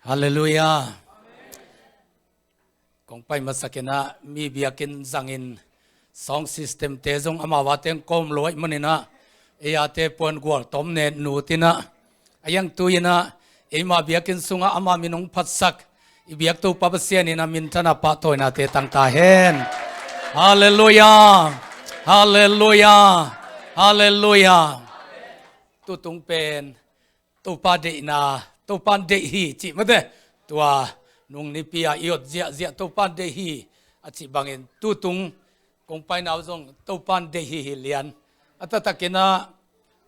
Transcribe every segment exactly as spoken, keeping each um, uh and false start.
Halleluiah. Kong pai masakin ah mi biakinn zangin sound system te zong amau a teng kawm luai manin ah, ei a te puan gual tawm nen nutin ah, a yang tu in ah, eima biakinn sungah ama min hong phatsak i biak Topa Pasian in a minthanna pahtawinate tang ta hen. Halleluiah. Halleluiah. Halleluiah. Tutung pen Topa deihna, Topa deih hi cih mate. Tua nung nipi a i ot ziahziah Topa deih hi a cih bangin tutung kong painau zong Topa deih hi hi lian. A taktakin ah,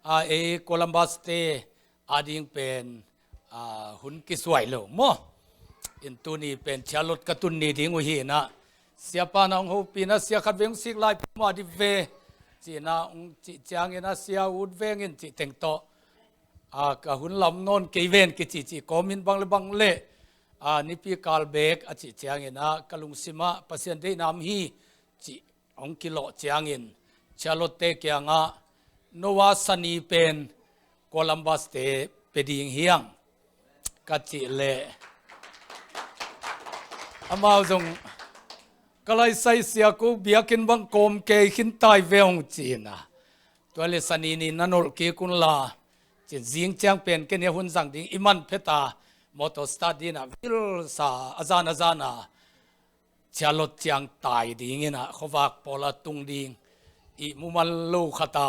a ei Columbus te ading pen, a, hun kisuai lo maw? In tuni pen Charlotte ka tun ni ding uh hi in ah, siapa na hong hopih in ah, sia khat vei hong sik lai puma di ve, ci in ah hong cih ciangin ah, sia ut veng in cih teng tawh, a, ka hun lam nawn kei ven kici ci kawmin bang le bang le, a, nipi kal bek a cih ciangin ah, ka lungsim ah Pasian deihna om hi cih hong kilawh ciangin Charlotte te kiangah, noah sani pen Columbus te pe ding hiang, ka cih leh amau zong, ka laisai sia, ko biakinn bang kawm kei khin tai ve hong ci in ah. Tua leh sani ni na nolh kik un la, ci in zing ciang pen ken hia hun zang ding i man phet a, motor start ding in ah vilsa a zan a zan a, Charlotte ciang tai ding in ah, khuavak pawl a tung ding, ihmu man lo khat a,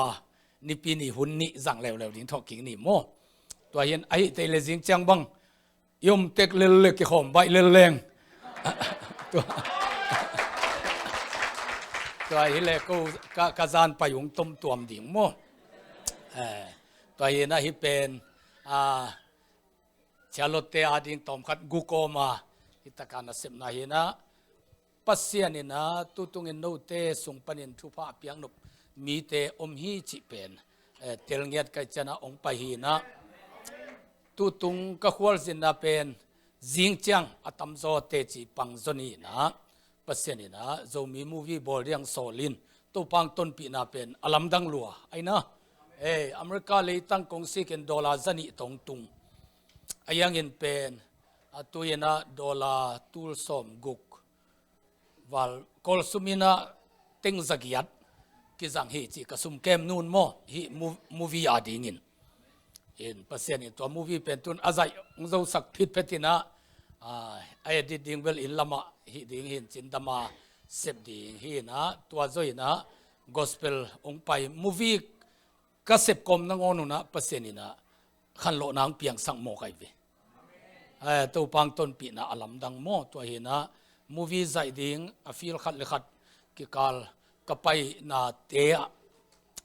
nipi ni hun nih zang leuleu ding thawhkik ni maw? Tua hi in ahih theih leh zing ciang bang i om tek lel le kikhawm baih lel leng. Tua, tua hi leh ko ka, ka zan pai hong tomtuam ding maw? Eh, tua hi in ah hih pen, a, Charlotte te ading tawmkhat guk om a, hih tak a nasepna hi in ah, Pasian in ah tutungin note sung panin thupha a piaknop mite om hi cih pen, eh, telngiat ka hih ciang ah hong pai hi in ah, tutung ka khualzinna pen zing ciang a tamzaw teci pang zaw ni in ah, Pasian in ah Zomi movie bawl ding sawl in, Topa hong tonpihna pen a lamdang lua, ai na. Ei, America leitang kong sik in dollar zanih tawh hong tung. A yang in pen, a tu in ah dollar tul sawm guk val, kol sum in ah teng zagiat kizang hi ci ka sum kem nun maw, hih mo-, movie adingin. In Pasian in tua movie pen tun a zaih hong zosak phitphet in ah, a, a edit ding bel inn lamah hih ding hi in cin dam a sep ding hi in ah, tua zaw in ah gospel hong pai, movie ka sep kawm nangawn un ah Pasian in ah khanlawhna hong piangsak mawk ai ve. Eh, Topa hong tonpihna a lamdang maw? Tua hi in ah movie zaih ding a field khat le khat kikal ka painate ah,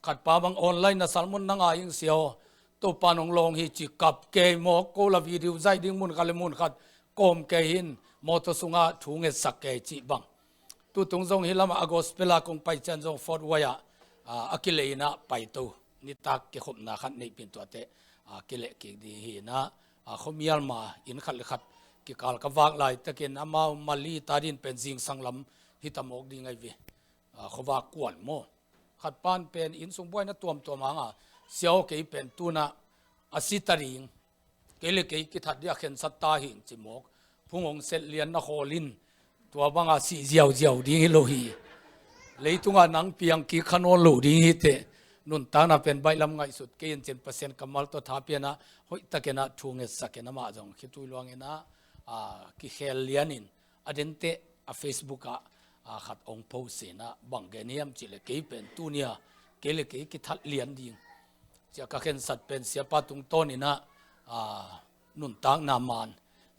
khatpa bang online na sermon na ngai ing sia aw, Topa in hong lawng hi ci kap kei mawk, ko la video zaih ding mun khat le mun khat kawm kei hi in, motor sungah thu ngetsak kei cih bang. Tutung zong hih lamah a gospel a kong pai ciang zong Fort Wayne ah, a, a kileh in ah paito, nitak kikhopna khat neihpih in tuate, a, kileh kik ding hi in ah, a, khuamial ma inn khat le khat kikal ka vak laitakin amau Mali ta ding pen zingsang lam hi ta mawk ding ai ve. A, khuavak kuan maw? Khatpa in pen inn sung buaina tuamtuam hang a, sia aw, kei pen tun ah a si ta ding, kei le kei kithat ding a khensat ta hing ci mawk. Phung hong set lian na khawl in, tua bang a sih ziauziau ding hi lo hi. Leitung ah nang piang kik kha nawn lo ding hi teh. Nuntakna pen baihlam ngaihsut kei in cin Pasian kammal tawh tha pia in ah, hoihtak in ah thu ngetsak in amah zong khitui luang in ah, a, kikhel lian in, a denteh a Facebook ah, a, khat hong post in ah, bang gen hiam cih leh, kei pen tuni a kei le kei kithat lian ding, sia ka khensat pen siapa tungtawn in ah, a, nuntakna man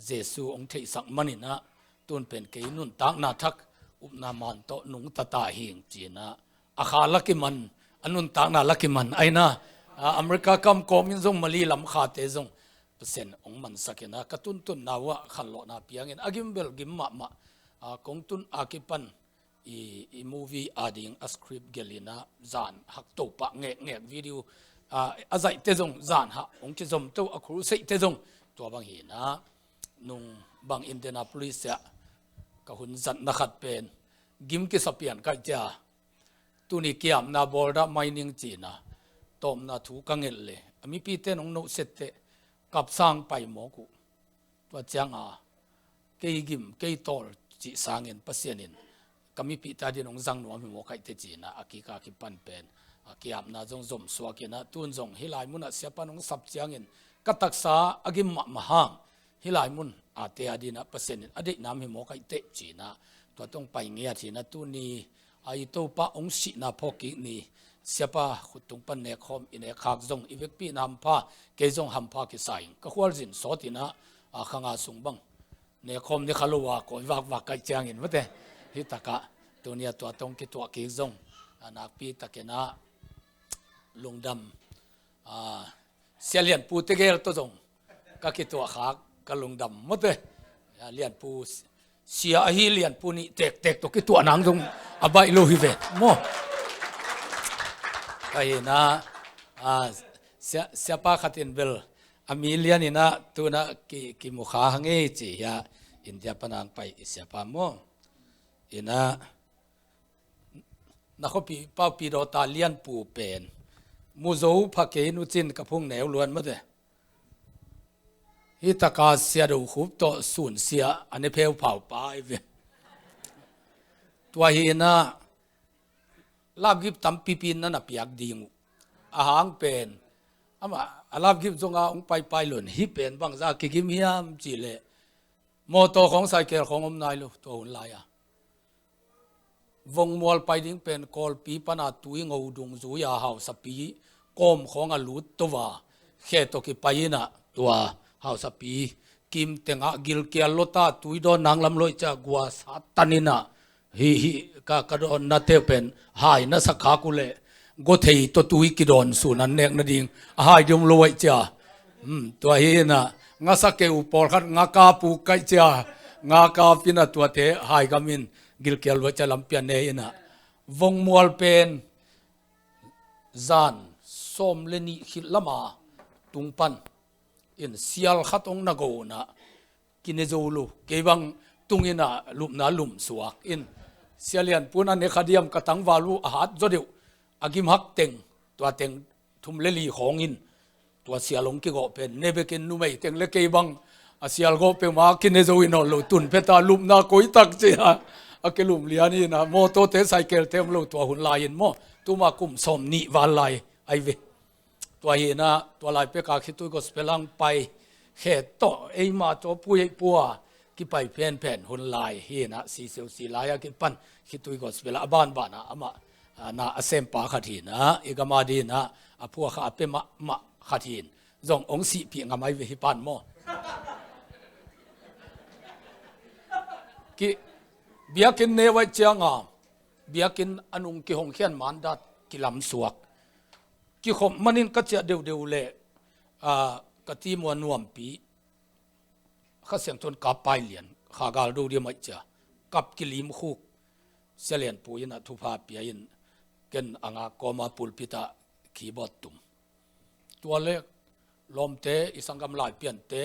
Jesu hong theihsak man in ah, tun pen kei nuntakna thak upna man tawh nungta ta hing ci in ah, a kha la kiman, a nuntakna la kiman, ai na, a, America kam kawm in zong Mali lam khate zong Pasian hong mansak in ah, ka tuntunna uh ah khanlawhna piang in, a gim bel gim mahmah, a, kong tun a kipan i, i movie ading a script gelh in ah, zan hak to pah ngekngek video, a, a zaihte zong zan hak hong kizom to, a crusade te zong tua bang hi in ah, nung bang Indianapolis ah ka hun zatna khat pen gim kisa pian ka hih ciang, tuni kiamna bawl dah mai ning ci in ah, tawpna thu ka ngelh leh, a mipite in hong nohset teh, kapsang pai mawk uh. Tua cianga kei gim kei tawl cih sangin Pasian in ka mipihte adin hong zang nuam hi maw kaihte ci-inah a kikak kipan pen a ki-apna zong zomsuak inah tun zong hih lai munah siapan hong sap ciangin ka taksa a gim mahmah hang hih lai mun ate adinah Pasian in a deihnam hi maw kaihte ci-inah tua tong pai ngiat hinah tuni a i Topa hong sihna phawk kik ni siapa khuttung pan nekkhawm i nekkhak zong i vekpi in hampha kei zong hampha kisa in ka khualzin sawt inah a khanga sung bang nekkhawm ni kha lo a kawi vakvak kaih ciangin mate hih takah tunia tua tong kituah kik zong a nakpi takinah lungdam a Sia Lianpu tegel tawh zong ka kituah khak ka lungdam mawte. A Lianpu sia ahi Lianpu nih tektek tawh kituah nang zong a baih lo hi ve maw? Ka hinah a sia, siapa khatin bel a mi lian inah tunah ki, kimukha hang ei ci hiah India panang pai i siapa maw? Inah na khuapi paupi dawta Lianpu pen muzo pha kei nucin ka phung neu luan mate. Hih taka sia do khup tawh sunsia a ne pheu phau pa i ve. Tua hinah lapgip tampipi na na piak ding uh a hang pen ama a lapgip zonga hong paipai lon hih pen bangza kigim hiam cihleh mawtaw khawng saikel khawng om nai lo tua hun lai-a. Vongmual pai ding pen Kawlpi pana tui ngo dungzui a hausapi kawm khawng a lut tova khe tawh kipai inah tua hausapi kim tengah gilkial lota tui dawn nang lam loih cia gua satan inah hih hih ka, ka dawnna teu pen hai na sak khak uh leh gua thei tawh tui kidawn sun an nek nading a hai dum lo aih cia. Tua hi inah ngasa kei uh pawlkhat nga kap uh kaih cia nga kap inah tuate hai gam in gilkial luat cia lampian ne inah vongmual pen zan sawm le nih khit lama tung pan in sial khat hong na go unah kine zo lo kei bang tung inah lupna lum suak in Sia Lianpu na ne kha diam ka tangval uh a hat zaw deuh a gimhak teng tua teng thum le li khawng in tua sial hong kigawh pen ne bekin numei teng le kei bang a sial gawh peuhmah kine zo in awn lo tun peta lupna koi tak cia a kilum lian inah mawtawte saikelte om lo tua hun lai in maw tuma kum sawm nih val lai ai ve. Tua hinah tua lai peka khitui gospel ang pai khe tawh eima cawpui eih pua kipai phenphen hun lai hinah siseusi lai-a kipan khitui gospel a banbanah amah na a sempa khat hinah i gama dinah a phuakha a pe mahmah khat hin zong hong sihpih ngam ai ve hi pan maw? Ki biakinn ne vaih cianga biakinn a nung kihong khian mandat kilamsuak kikhop manin ka ciah deuhdeuh leh ka timua nuampi Kha Siangtho in kap pai lian kha gal do dia maih cia kap kilim khuk Sia Lianpu inah thupha pia in ken a ngak kawma pulpitah keyboard tum. Tua le lawmte i sanggam lai piante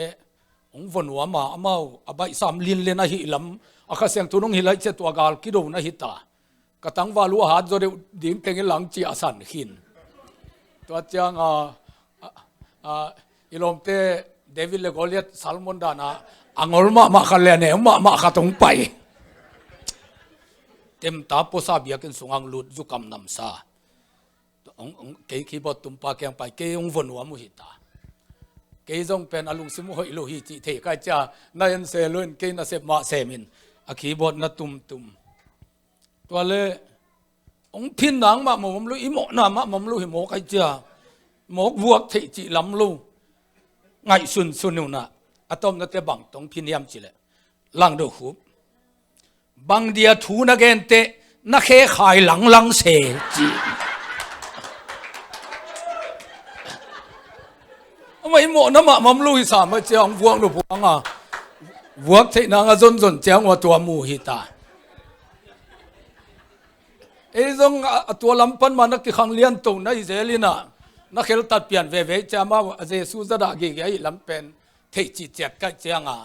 hong von uh ama amau a baihsam linlen ahi lam a Kha Siangtho in hong hilh aih cia tua gal kido na hita. Ka tangval uh a hat zaw deuh ding tengin lang cia a san khin. Tua cianga i lawmte David le Goliath Salmon dana a ngol mahmah khat le a neu mahmah khat hong pai. Temta posa biakinn sungah hong lut zukam namsa. Kei keyboard tumpa kiang pai kei hong von uh a mu hita. Kei zong pen a lungsim uh hoih lo hi cih thei kai cia na en se lo in kei na sep mah semin a keyboard na tumtum. Tua le hong phin nang mah mawm om lo i mawhna mah mawm lo hi mawk ai cia mawk vuak theih cih lam lo ngaihsunsun unah a tawmnate bang tong phin hiam cileh langdo khup bang dia thu na genteh na khe khai langlang se ci. Amah i mawhna mah mawm lo hi sa mah cia hong vuak lo puanga vuak theih nanga zonzon ciang ua tua mu hita. Ei zong a tua lam pan mah na kikhang lianto na hi zel inah na kheltat pian veve cia amau a Jesu zadah gige ahi lam pen theih cihciat kaih cianga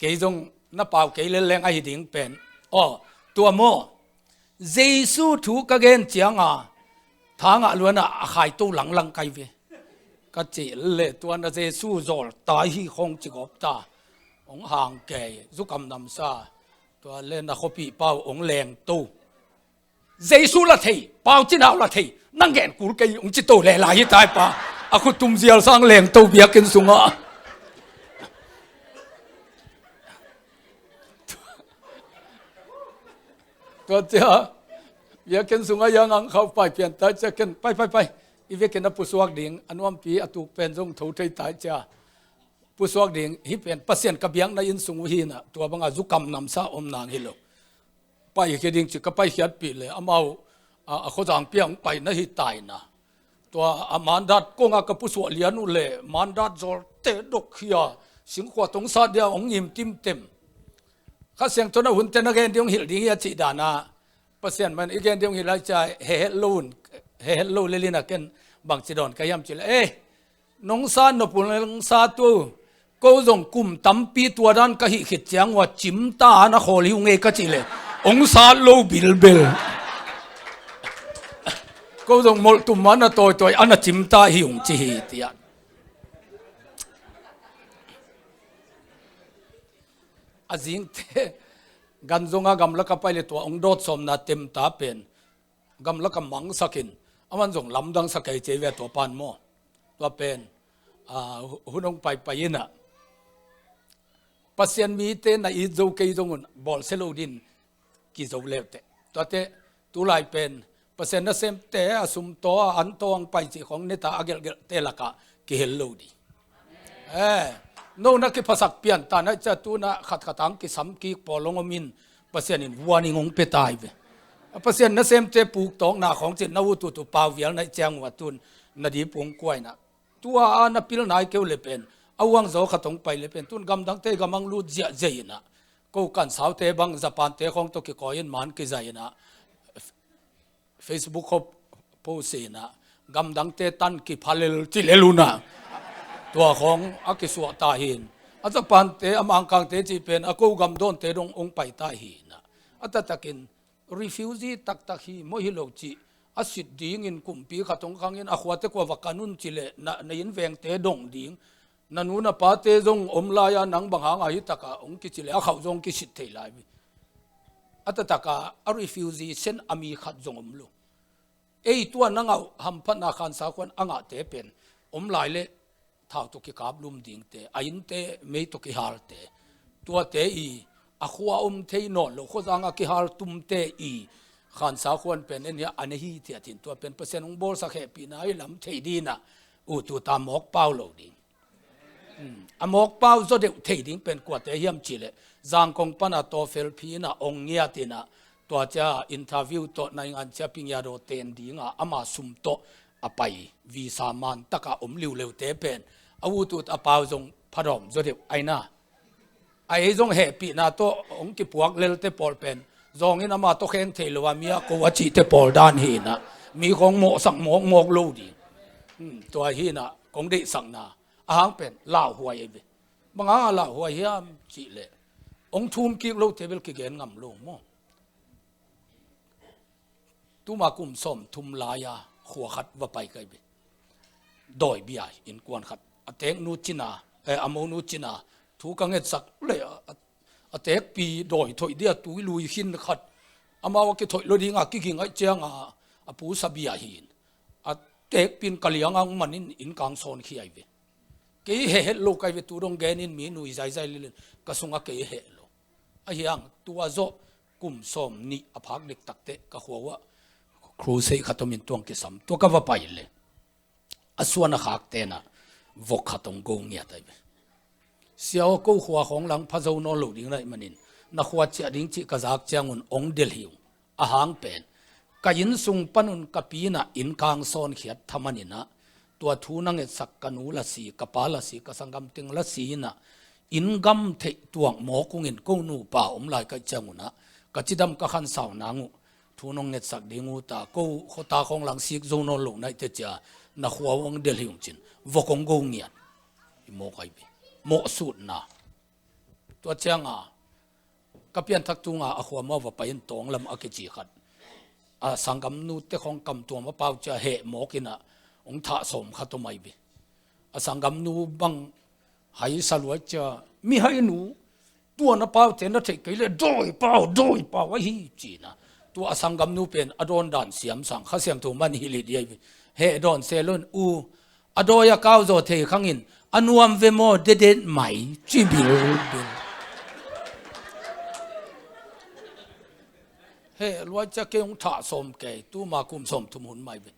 kei zong na pau kei lelleng ahi ding pen aw tua maw? Jesu thu ka gen cianga thangah luanah a khaito langlang kai ve ka cih le tuan a Jesu zawl tai hi khong ci gawp ta. hong hang kei, zukam namsa, tua le na khuapih pau hong lengto. Jesu la thei, Pau Cin Hau la thei, na ngen kul kei hong ci to le lai hi tai pa. A khutum zial sang lengto biakinn sungah. Tua cia, biakinn sungah yang ang khau pai pian tai cia ken, pai, pai, pai. I vekin a pusuak ding, a nuampi a tuk pen zong tho thei tai cia. Pusuak ding, hih pen Pasian ka biakna inn sung uh hi na, tua banga zukam namsa om nang hi lo. Paikhia ding ci ka paikhiatpih le, amau, a, a khuazang piang paina hi taina. Tua a mandat konga ka pusuah lian uh le, mandat zawlte dok khia, singkhua tong sat dia hong ngim timtem. Kha Siangtho na hunte na gen ding hong hilh ding hi a cih dana, Pasian man i gen ding hong hilh lai cia, hehet lo un, hehet lo lelina ken bangci dawn ka hiam ci le, eh, nong sa nopul nong sa tu, ko zong kum tampi tua dan ka hih khit ciang ua cimta ana khawl hi ung ei ka cih le, hong sat lo bilbel. Ko zong molhtum ana tawitawi ana cimta hi ung ci hi tiah. A zingte gan zonga gamlaka pai le tua hong dawt sawmna temta pen gamlaka mangsakin, aman zong lamdang sa kei cia ve tua pan maw. Tua pen, a, hu-, hun hong paipai inah Pasian mite na it zo kei zong un bawlsia lo din kizo leuteh. Tuate tulai pen Pasian nasemte a sumtaw a antaw ang pai cih khong neta a gelhgelhte lakah kihel lo di. Eh, no na kiphasak pian ta na cia tuna khatkhat ang kisam kik pawlong om in Pasian in warning hong pia tai ve. A Pasian nasemte puktawkna khong cin na utut uh pau vial na ih ciang uh a tun na dip hong kuaina. Tua a na pil nai keu le pen a uang zaw khat hong pai le pen tun gamdangte gamang lut ziahziah inah ko kansaute bang Japante khong tawh kikawi in man kizai inah Facebook khop post inah gamdangte tan kiphalel cilel unah tua khong a kisuah ta hin a Japante a Mangkangte cih pen a ko gamdawnte dong hong pai ta hi inah a taktakin refugee taktak hi maw hi lo cih a sit dingin kumpi khat hong khangin a khuate kua va kan un ci le na, na inn vengte dong ding. Na nu na pate zong om lai-a nang bang hanga hi taka hong kici le a khauh zong kisit thei lai. A taktak a refugee sen a mi khat zong om lo. Ei tua na ngah uh hamphatna khansa khuan a ngahte pen om lai le thau tawh kikap lum dingte, a innte mei tawh kihalte, tuate i a khua om thei nawn lo khuazanga kihal tumte i khansa khuan pen en hia a na hi thiat hin tua pen Pasian hong bawlsak hehpihna i lam thei dinah ututa mawk pau lo ding. Hmm. A mawk pau zaw deuh thei ding pen kuate hiam cih leh Zangkong pana tawfel phi inah ong ngiat inah tua cia interview tawh naingan cia pingiadaw ten dinga ama sum tawh a pai visa man taka om liuleute pen a utut a pau zong phadawm zaw deuh aina. A ei zong hehpihna tawh hong kipuak lelte pawl pen zawngin ama tawh kheng thei lo a mi a ko a cihte pawl dan hi inah mi khong mawhsak mawkmawk lo ding. Hmm, tua hi inah kong deihsakna a hang pen lauhuai ei ve. Bang hanga lauhuai hiam cih leh hong thum kik lote bel kigen ngam lo maw. Tuma kum sawm thum lai-a khua khat va pai kai ve. Dawi bia innkuan khat a teknu cina, eh, a monu cina thu ka ngetsak le a, a, a tekpi dawi thoih dia tui lui khin khat amau a kithoih lo dinga kiging aih cianga a pusa bia hin a tekpin ka lianga hong manin inn kang sawn khi ai ve. Kei hehet lo kai ve tu dong genin mi nui zaizai lilin ka sunga kei heh lo. A hiang tua zawh kum sawm nih a phak diktakte ka khua uah crusade khat omin tuang kisam tua ka va pai le a suan a khak tenah vok khat hong go ngiat ai ve. Sia aw ko khua khawng lang pha zo nawn lo ding laih manin na khua ciah ding cih ka zak ciangun hong delh hi uh. A hang pen ka inn sung panun ka pinah inn kang sawnkhiat tha maninah tua thu na ngetsak ka nu la si, ka pa la si, ka sanggam teng la si inah inn gam theih tuak mawk ungin ko nupa om lai kaih ciangunah ka cidam ka khansau nang uh thu nong ngetsak ding uh ta ko khuata khawng lang sik zo nawn lo naih te cia na khua hong delh hi ung cin vok hong go ngiat. I mawk ai ve mawhsutna. Tua cianga ka pianthak tunga a khuamau va pai in tawng lam a kici khat a sanggamnu te khawng kamtuam a pau cia heh mawk inah hong thah sawm khat om ai ve. A sanggamnu bang hai saluai cia mi hai nu Tua na paute na theih kei leh dawi pau, dawi pau ahi ci-in ah, tua a sanggamnu pen a dawn dan siam sang, Kha Siangtho man hilh hi ding ahi ve. Heh dawn se lo in, u, a dawi a kau zaw thei khang in, a nuam ve maw, dedet mai, ci bilbil. Heh lua ciang kei hong thah sawm kei, tuma kum sawmthum hun mah hi ve.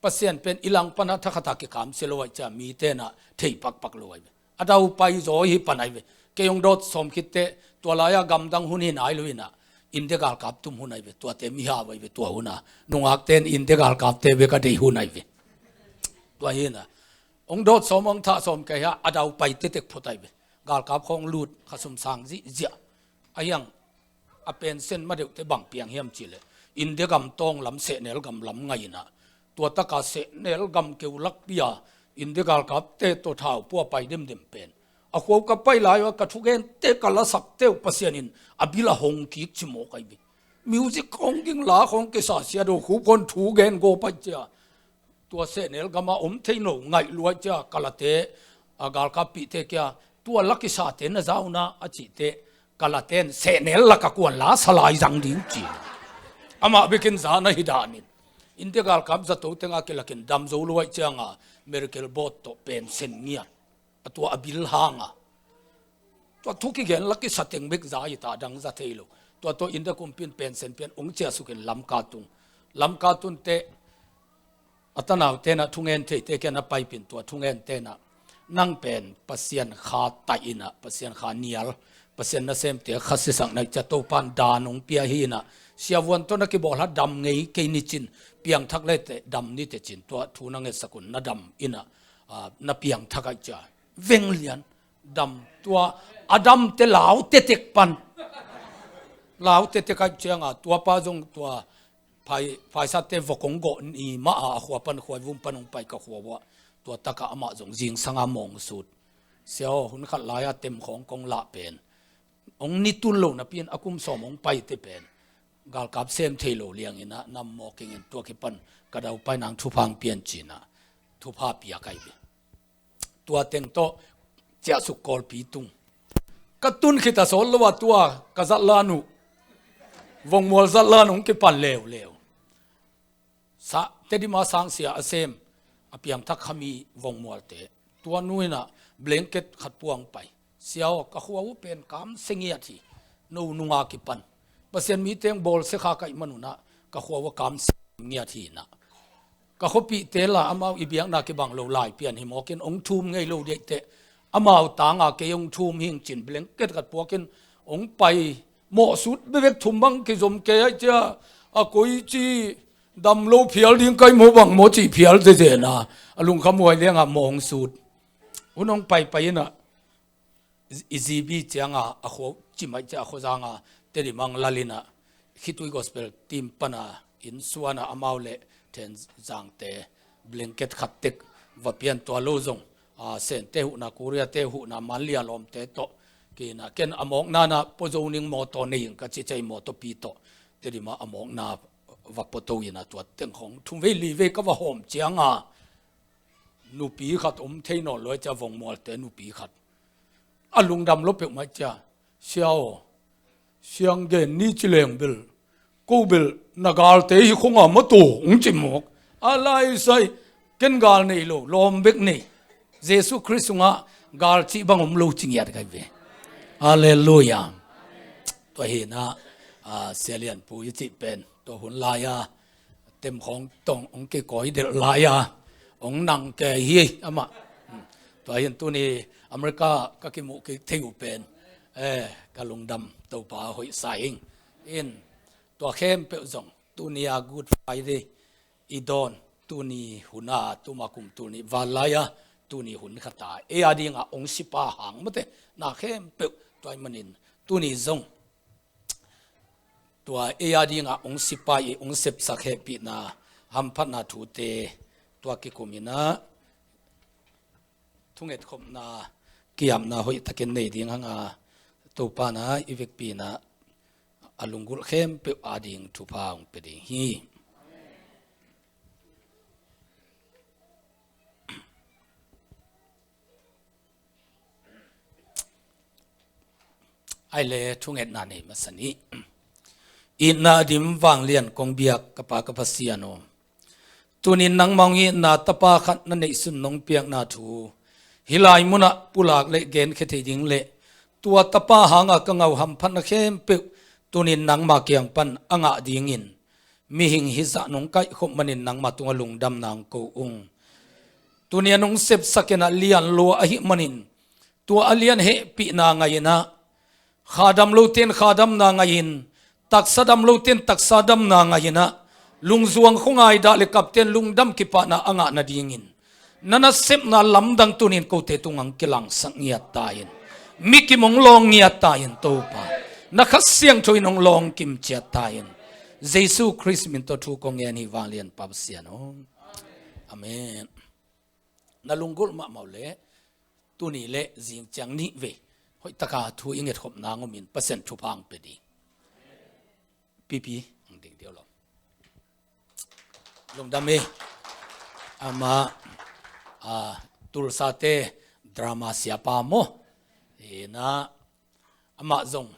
Pasian pen i langpan ah thakhat ah kikamsia lo ahih ciang mite in ah thei pakpak lo ahi ve. A daupai zaw hi pan ahi ve. Kei hong dawt sawm khit teh tua lai-ah gamdang hun hi nai lo in ah, India galkap tum hun ahi ve. Tuate mihau ahi ve tua hun ah. Nungakte in India galkapte bek a deih hun ahi ve. Tua hi in ah, hong dawt sawm, hong thah sawm kei a, a daupai tektek phot ahi ve. Galkap khawng lut, khasum sang zihziah. A hiang, a pension ma deuhte bang piang hiam cih leh, India gam tawng lam, sehnel gam lam ngai in ah, tua tak a sehnel gam keu lakpi a India galkapte tawh thau pua pai demdem pen, a khua uh ka pai lai-ah ka thugente, ka lasakte uh Pasian in a bil a hong kik ci mawk ahi ve. Music khawng ging, la khawng kisa, Sia Do Khup khawng thu gen gawp ahih ciang, tua sehnel gam ah om thei nawn lo ngaih lua ciang ka late, a, galkappihte kiang, tua la kisate na za un ah, a cih teh, ka late in sehnel lak ah kuan la sa lai zang ding ci. Amah bek in za na hi dan in. India galkap zato teng a kilak in dam zo lo ahih ciang a, medical board tawh pension ngiat. A tua a bil hang a. Tua thu kigen la kisa teng bek za hi ta, dang za thei lo. Tua tawh India kumpi in pension piak in hong ciahsuk in Lamka tung. Lamka tun teh, a tanaute in ah, thungen theite kiang na paipih in, tua thungente in ah, nang pen Pasian Kha taih in ah, Pasian Kha nial, Pasian nasemte kha siasak na hih ciang Topa'n dan hong pia hi in ah, siavuan tawh na kibawl a dam ngei kei ni cin, piangthak le teh dam ni teh cin, tua thu na ngetsak un, na dam in ah, a, na piangthak ahih ciang veng lian, dam, tua a damte lau tektek pan. Lau tektek ahih ciang a, tua pa zong tua Phai, Phaisate vok hong gawh ni mah a, a khua pan, Khuaivum pan hong pai ka khua uh ah. Tua tak ah amah zong zingsang a mawng sut. Sia aw, hun khat lai-ah Temkhawng kong lah pen, hong ni tun lo napi in a kum sawm hong paite pen galkap sem thei lo liang in ah, nam mawk ing in, tua kipan ka daupai nang thupha hong pia in ci in ah, thupha pia ka hi ve. Tua teng tawh ciahsuk Kawlpi tung. Ka tun khit a sawt lo a, tua ka zatlan uh, Vongmual zatlan hong kipan leuleu. Sa, Tedim a sangsia a sem, a piangthak khami Vongmualte. Tua nu in ah blanket khat pua hong pai. Sia aw, ka khua uh pen kamsia ngiat hi. No nung a kipan Pasian mi teng bawlsia kha ka hih man un ah, ka khua uh a kamsia ngiat hi in ah. Ka khuapihte la, amau i biakna kibang lo lai pian hi mawk in, hong thum ngei lo ding teh, amau tang a kei hong thum hing cin, blanket khat puak in hong pai. Mawh sut bekbek, thum bang kizom kei ahih ciang, a koi ci, dam lo phial ding ka hi maw bang maw ci phial zezen a, a lungkham huai liang a mawng sut. Hun hong paipai in ah, i G B ciang a, a khua uh cim ahih ciang a, Khuazang a Tedim hong lal in ah, Khitui Gospel Team pan a, inn suan a, amau le Thenzangte blanket khat tek va pia in, tua lo zong, a, Sente huhna, Koreate huhna, Manlia lawmte tawh. Kei in ah, ken a mawkna in ah pua zo ning, mawtaw nei ing ka ci ciang, mawtawpi tawh Tedim ah a mawkna va puato in ah, tua teng khawng thum vei li vei ka va hawm ciang a, nupi khat om thei nawn lo ahih ciang, Vongmualte nupi khat, a lungdam lo peuhmah ahih ciang, Sia aw, siang gen ni ci leng bel, ko bel na galte hi khong a, mawtaw, hong ci mawk. A lai sai, ken gal nei lo, lawm bek nei. Jesu Khrist sungah gal cih bang om lo ci ngiat ka hi ve. Halleluiah. Tua hi in ah, a, Sia Lian Pu i cih pen, tua hun lai-a Temkhawng tawh hong kikawi delh lai-a hong nang kei hi amah. Tua hi in tuni America ka kimuh kik thei uh pen, eh, ka lungdam, Topa hoih sa ing. In, tua khempeuh zong tuni a Good Friday i dawn, tuni hun a, tuma kum tul nih val lai-a, tuni hun khat a ei a dingah hong sipa hang mawte, na khempeuh. Tua ahih manin tuni zong tua ei a dingah hong sipa i hong sepsak hehpihna, hamphatna thute tua kikum in ah, thungetkhopna, kiamna hoih takin nei ding hang a, Topa in ah i vekpi in ah, a lunggulh khempeuh a ding thupha hong pia ding hi. Ai le thungetna nei masa ni. Itna a dim vanglian kong biak ka Pa ka Pasian aw, tunin nangmah hong itna tapa khat na neihsun nong piakna thu hih lai munah pulak le genkhia thei ding le tua tapa hanga ka ngau hamphatna khempeuh tunin nangma kiang pan a ngah dingin mihing hizah nong kaihkhop manin nangma tungah lungdamna hong ko ung. Tuni a nong sepsak inah lian lua ahih manin tua a lian hehpihna ngai inah kha dam lote in kha damna ngai in, taksa dam lote in taksa damna ngai inah lungzuang khuangai dah le kapte in lungdam kipahna a ngah nadingin na nasepna lamdang tunin kote tungah hong kilangsak ngiat ta in, mikim hong lawng ngiat ta in Topa, na Kha Siangtho in hong lawng kimciat ta in. Jesu Khrist min tawh thu kong ngen hi vanglian Pa Pasian aw. Amen. Na lunggulh mahmah uh leh tuni le zing ciang nih vei hoihtaka thu i ngetkhop nang om in Pasian thupha hong pia ding. Pipi hong ding deuh lo. Lungdam hi. Amah, ah, Tulsa te drama siapa maw? Inah amah zong,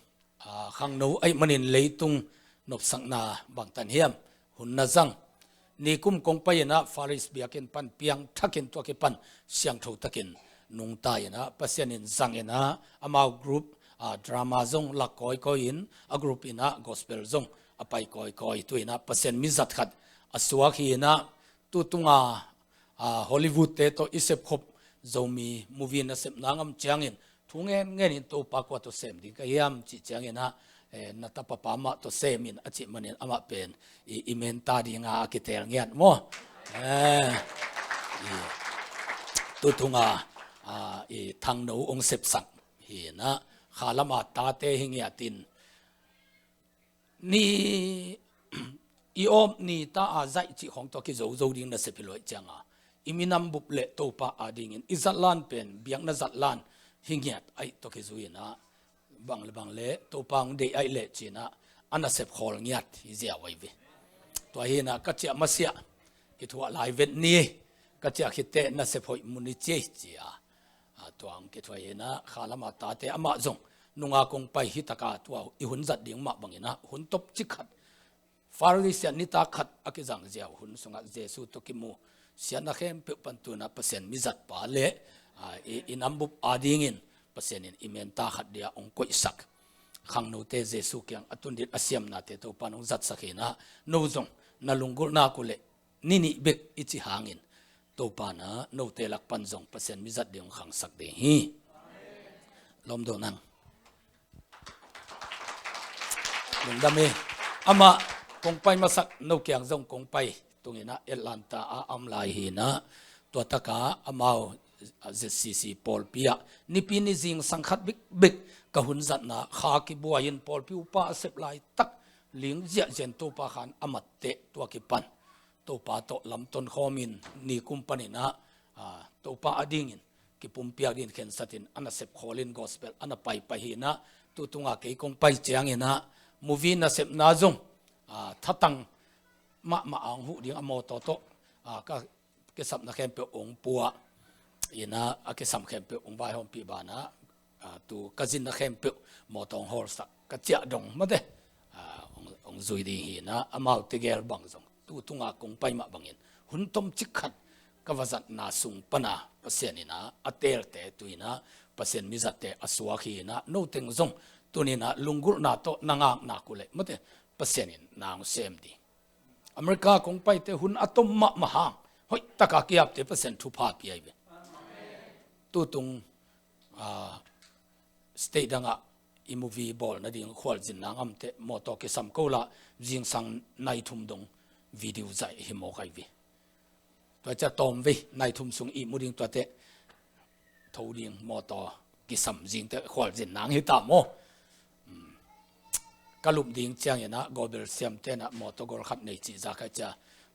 ah, khangno ahih manin leitung nopsakna bangtan hiam hun na zang. Nikum kong pai inah Faris biakinn pan piangthakin tua kipan siangtho takin nungta inah Pasian in zang inah amau group, ah, drama zong lak kawikawi in a group inah gospel zong a pai kawikawi tu inah Pasian mizat khat a suak hi inah tutunga, ah, Hollywood te tawh i sepkhop Zomi movie nasepna ngam ciangin thu ngen ngen in Topa kua tawh sem ding ka hiam cih ciangin ah, eh, na tapapa mah tawh sem in a cih manin amah pen i, i menta dinga a kitel ngiat maw? Eh, i, tutunga, ah, i thangno hong sepsak hi inah khalama tate hi ngiatin ni i awp ni ta a zaih cih khawng tawh kizozo ding nasep hi lo ahih cianga i minam bup le Topa adingin i zatlan pen biakna zatlan hi ngiat ahih tawh kizui inah bang le bang le Topa hong deih ahih leh ci inah a nasep khawl ngiat hi ziau ahi ve. Tua hi inah ka ciah masiah kithuah lai vet ni, ka ciah khitteh nasep hoih mun i ci ei ci a. A, tua hong kithuah hi inah khalama tate amah zong nunga kong pai hi taka tua i hun zat ding mah bang inah hun tawmcik khat Farisi ah nitak khat a kizang ziau hun sungah Jesu tawh kimu siatna khempeuh pan tu inah Pasian mizatpa le, a, i, i nambup adingin Pasian in i menta khat dia hong koihsak khangnote Jesu kiang a tun ding a siamnate Topa in hong zatsak hi inah no zong na lunggulh nak uh leh ni nih bek i cih hangin Topa in ah note lak pan zong Pasian mizat ding hong khangsak ding hi. Lawm dawh nang. Lungdam hi. Amah kong pai masak no kiang zong kong pai tung inah Atlanta ah a om lai hi inah tua taka amau Z C C pawlpi ah nipi ni zingsang khat bikbik ka hun zatna kha kibuai in pawlpi upa a sep laitak ling ziahziah in Topa khan a matteh tua kipan Topa tawh lamton khawmin nikum pan inah, ah, Topa adingin kipumpiak dingin khensatin a nasep khawlin gospel a na paipai hi inah tutunga kei kong pai ciang inah movie nasepna zong, ah, thatang mahmah a hong huh ding a mawtaw tawh, ah, ka kisapna khempeuh hong pua inah a kisam khempeuh hong vaihawmpih banah, ah, tu ka zinna khempeuh mawtaw hong hawlsak ka ciah dong mate, ah, hong, hong zui ding hi inah amau tegel bang zong tutunga kong pai mah bangin hun tawmcik khat ka va zatna sung pana Pasian inah a teelte tu inah Pasian mizatte a suak hi inah no teng zong tuni inah lunggulhna tawh na ngaknak uh leh mate Pasian in na hong sem ding. America kong paite hun a tom mahmah hang hoihtaka kiapte Pasian thupha pia hi ve. Tutung, ah, state dangah i movie bawl nading khualzin nang amte mawtaw kisam ko lah zingsang nai thum dong video zaih hi mawk ahi ve. Tua cia tawm vei nai thum sung ihmu ding tuate tho ding mawtaw kisam zingte khualzin nang hi ta maw? Ka lup ding ciang inah gobel siamte inah mawtaw gol khat nei cih zak a cia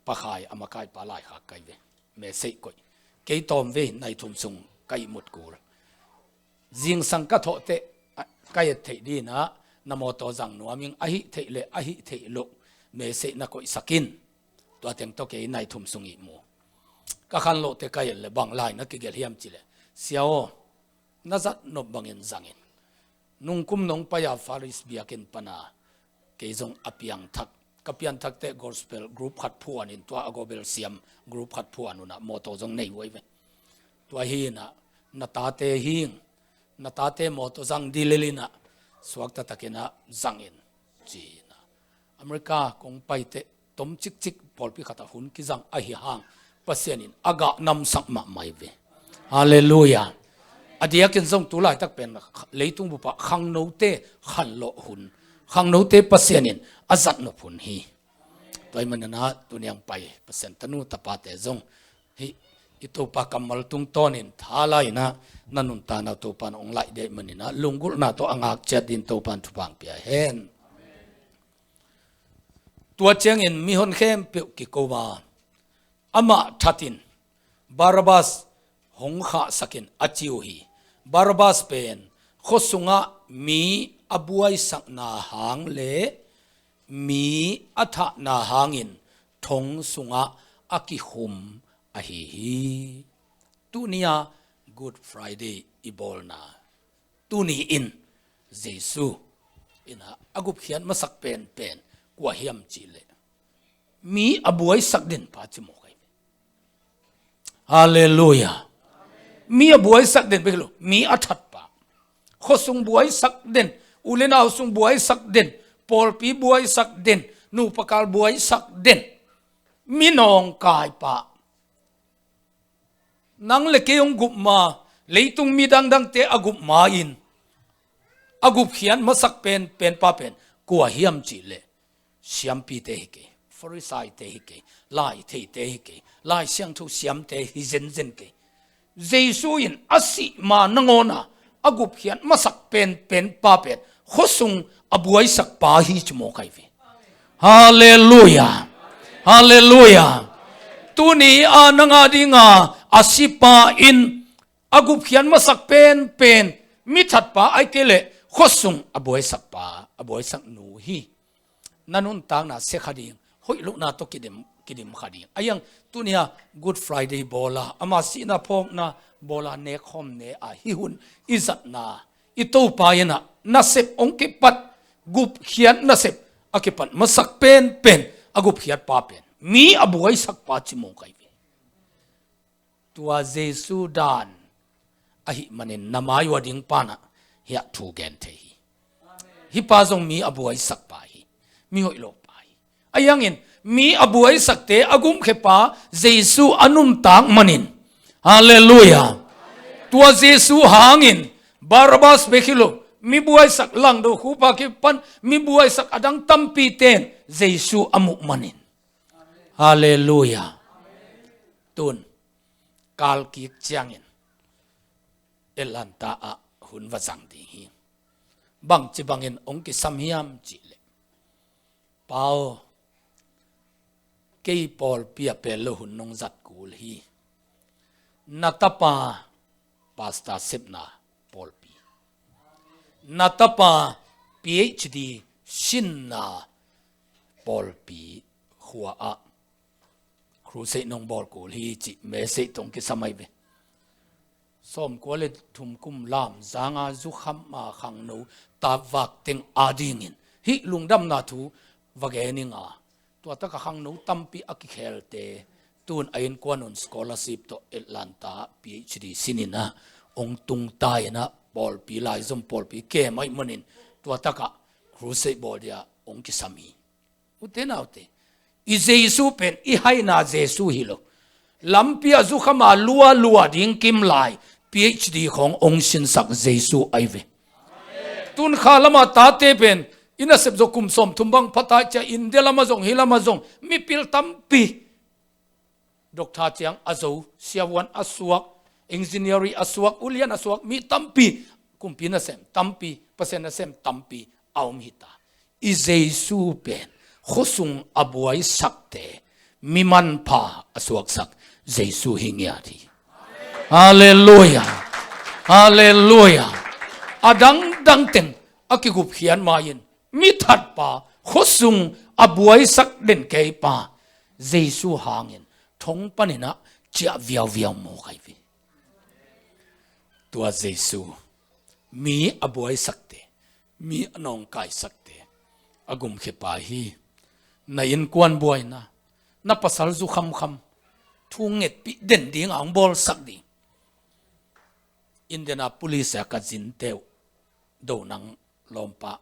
pakhai a makaipa laikhak kai ve. Mesei koih kei tawm vei nai thum sung ka ihmut kul. Zingsang ka thawhteh ka et theih dinah na mawtaw zang nuam ing, ahi theih le ahi theih loh mesei na koihsak in. Tua teng tawh kei nai thum sung ihmu. Ka khanlawhte ka et le bang lai na kigelh hiam cileh sia aw na zat nop bangin zangin Nungkum nong pai-a Faris biakinn pana kei zong a piangthak, ka pianthakte gospel group khat phuanin, tua a gospel siam group khat phuan unah mawtaw zong nei uh ahi ve. Tua hinah na tate hing, na tate mawtaw zang dih lel inah suakta takinah zangin ci-inah America kong paiteh tom cikcik pawlpi khatah hun kizang ahi hang Pasian in a gah namsak mahmah hi ve. Halleluiah. A diakin zong tu laitak pen leitung bupah khangnote khanlawh hun, khangnote Pasian in a zatnop hun hi. Tua hi maninah tuniang pai Pasian tanu tapate zong hih i Topa kammal tungtawnin tha lai-inah na nuntakna Topa in hong laih dih maninah lunggulhna tawh a ngak ciat din Topa in thupha hong pia hen. Tua ciangin mihon khempeuh kiko a, amah thatin Barabbas hong khahsakin a ci uh hi. Barabbas pen khuasungah mi a buaisakna hang le mi a thahna hangin thong sungah a kikhum ahi hi. Tuni-a Good Friday i bawlna, tuni-in Jesu inah a gupkhiat masak penpen kua hiam cihleh mi a buaisak den pa ci mawk ahi ve. Halleluiah. Mi a buaisak den bek hi lo, mi a that pa. Khuasung buaisak den, u le nau sung buaisak den, pawlpi buaisak den, nupa kal buaisak den, mi nawngkai pa. Nang le kei hong gup ma, leitung mi dangdangte a gup ma-in a gupkhiat masak penpen pa pen kua hiam cihleh siampite hi kei, Farisaite hi kei, lai theite hi kei, Lai Siangtho siamte hi zenzen kei. Jesu in a sih ma nangawna a gupkhiat masak penpen pa pen khuasung a buaisak pa hi ci mawk ahi ve. Halleluiah. Halleluiah. Tuni-a nang a dinga a sipa in a gupkhiat masak penpen mi that pa ahih kei leh khuasung a buaisak pa, a buaisak nu hi. Na nuntakna sia kha ding, hoih lohna tawh kidim, kidim kha ding. A hiang tuni-a Good Friday bawla, ama sihna phawkna bawla nekkhawm ne-a hih hun i zatna, i Topa inah nasep hong kipat, gupkhiat nasep a kipat masak penpen a gupkhiat pa pen mi a buaisak pa ci mawk ahi ve. Tua Jesu dan ahih manin na mai uh a ding panah hiah thu gen thei hi. Hih pa zong mi a buaisak pa hi. Mi hoih lo pa hi. A hiangin mi a buaisakte a gumkhia pa Jesu a nuntak manin, halleluiah, tua Jesu hangin Barabbas bek hi lo, mi buaisak langdo khupa kipan mi buaisak a dang tampite'n Jesu a muh manin, halleluiah. Tun kal kik ciangin Atlanta ah hun va zang ding hi. Bangci bangin hong kisam hiam cihleh, Pa aw, kei pawlpi ah pel lo hun nong zat kul hi. Na tapa pastor sepna pawlpi, na tapa PhD sinna pawlpi khua ah crusade nong bawl kul hi cih message tawh hong kisam ahi ve. Sawmkua le thum kum lam zanga zukham a khangno tapvak teng a dingin hih lungdamna thu va gen ing a, tua taka khangno tampi a kikhelte tun a innkuan un scholarship tawh Atlanta PhD sin inah hong tungta inah pawlpi laizom pawlpi kem ahih manin tua taka crusade bawl dia hong kisam hi. Ute naute, i Jesu pen i haina Jesu hi lo. Lampi ah zukham a lua lua ding kim lai PhD khawng hong sinsak Jesu ahi ve. Tun kha lama tate pen i nasep zaw kum sawmthum bang pha ta cia, India lama zong hih lama zong mipil tampi doctor ciang a zo, siavuan a suak, engineering a suak, ulian a suak, mi tampi, kumpi nasem tampi, Pasian nasem tampi a om hita. I Jesu pen khuasung a buaisakte mi manpha a suaksak Jesu hi ngiat hi. Halleluiah. Halleluiah. A dangdang teng a kigupkhiat ma-in mi thatpa, khuasung a buaisak den kei pa Jesu hangin thong paninah ciah viauviau mawk ahi ve. Tua Jesu mi a buaisakte Mi a nawngkaisakte a gumkhia pa hi. Na innkuan buaina, na pasal zu khamkham, thu ngetpih den ding a hong bawlsak ding. Indiana police a ka zinte uh, Donang lawmpa,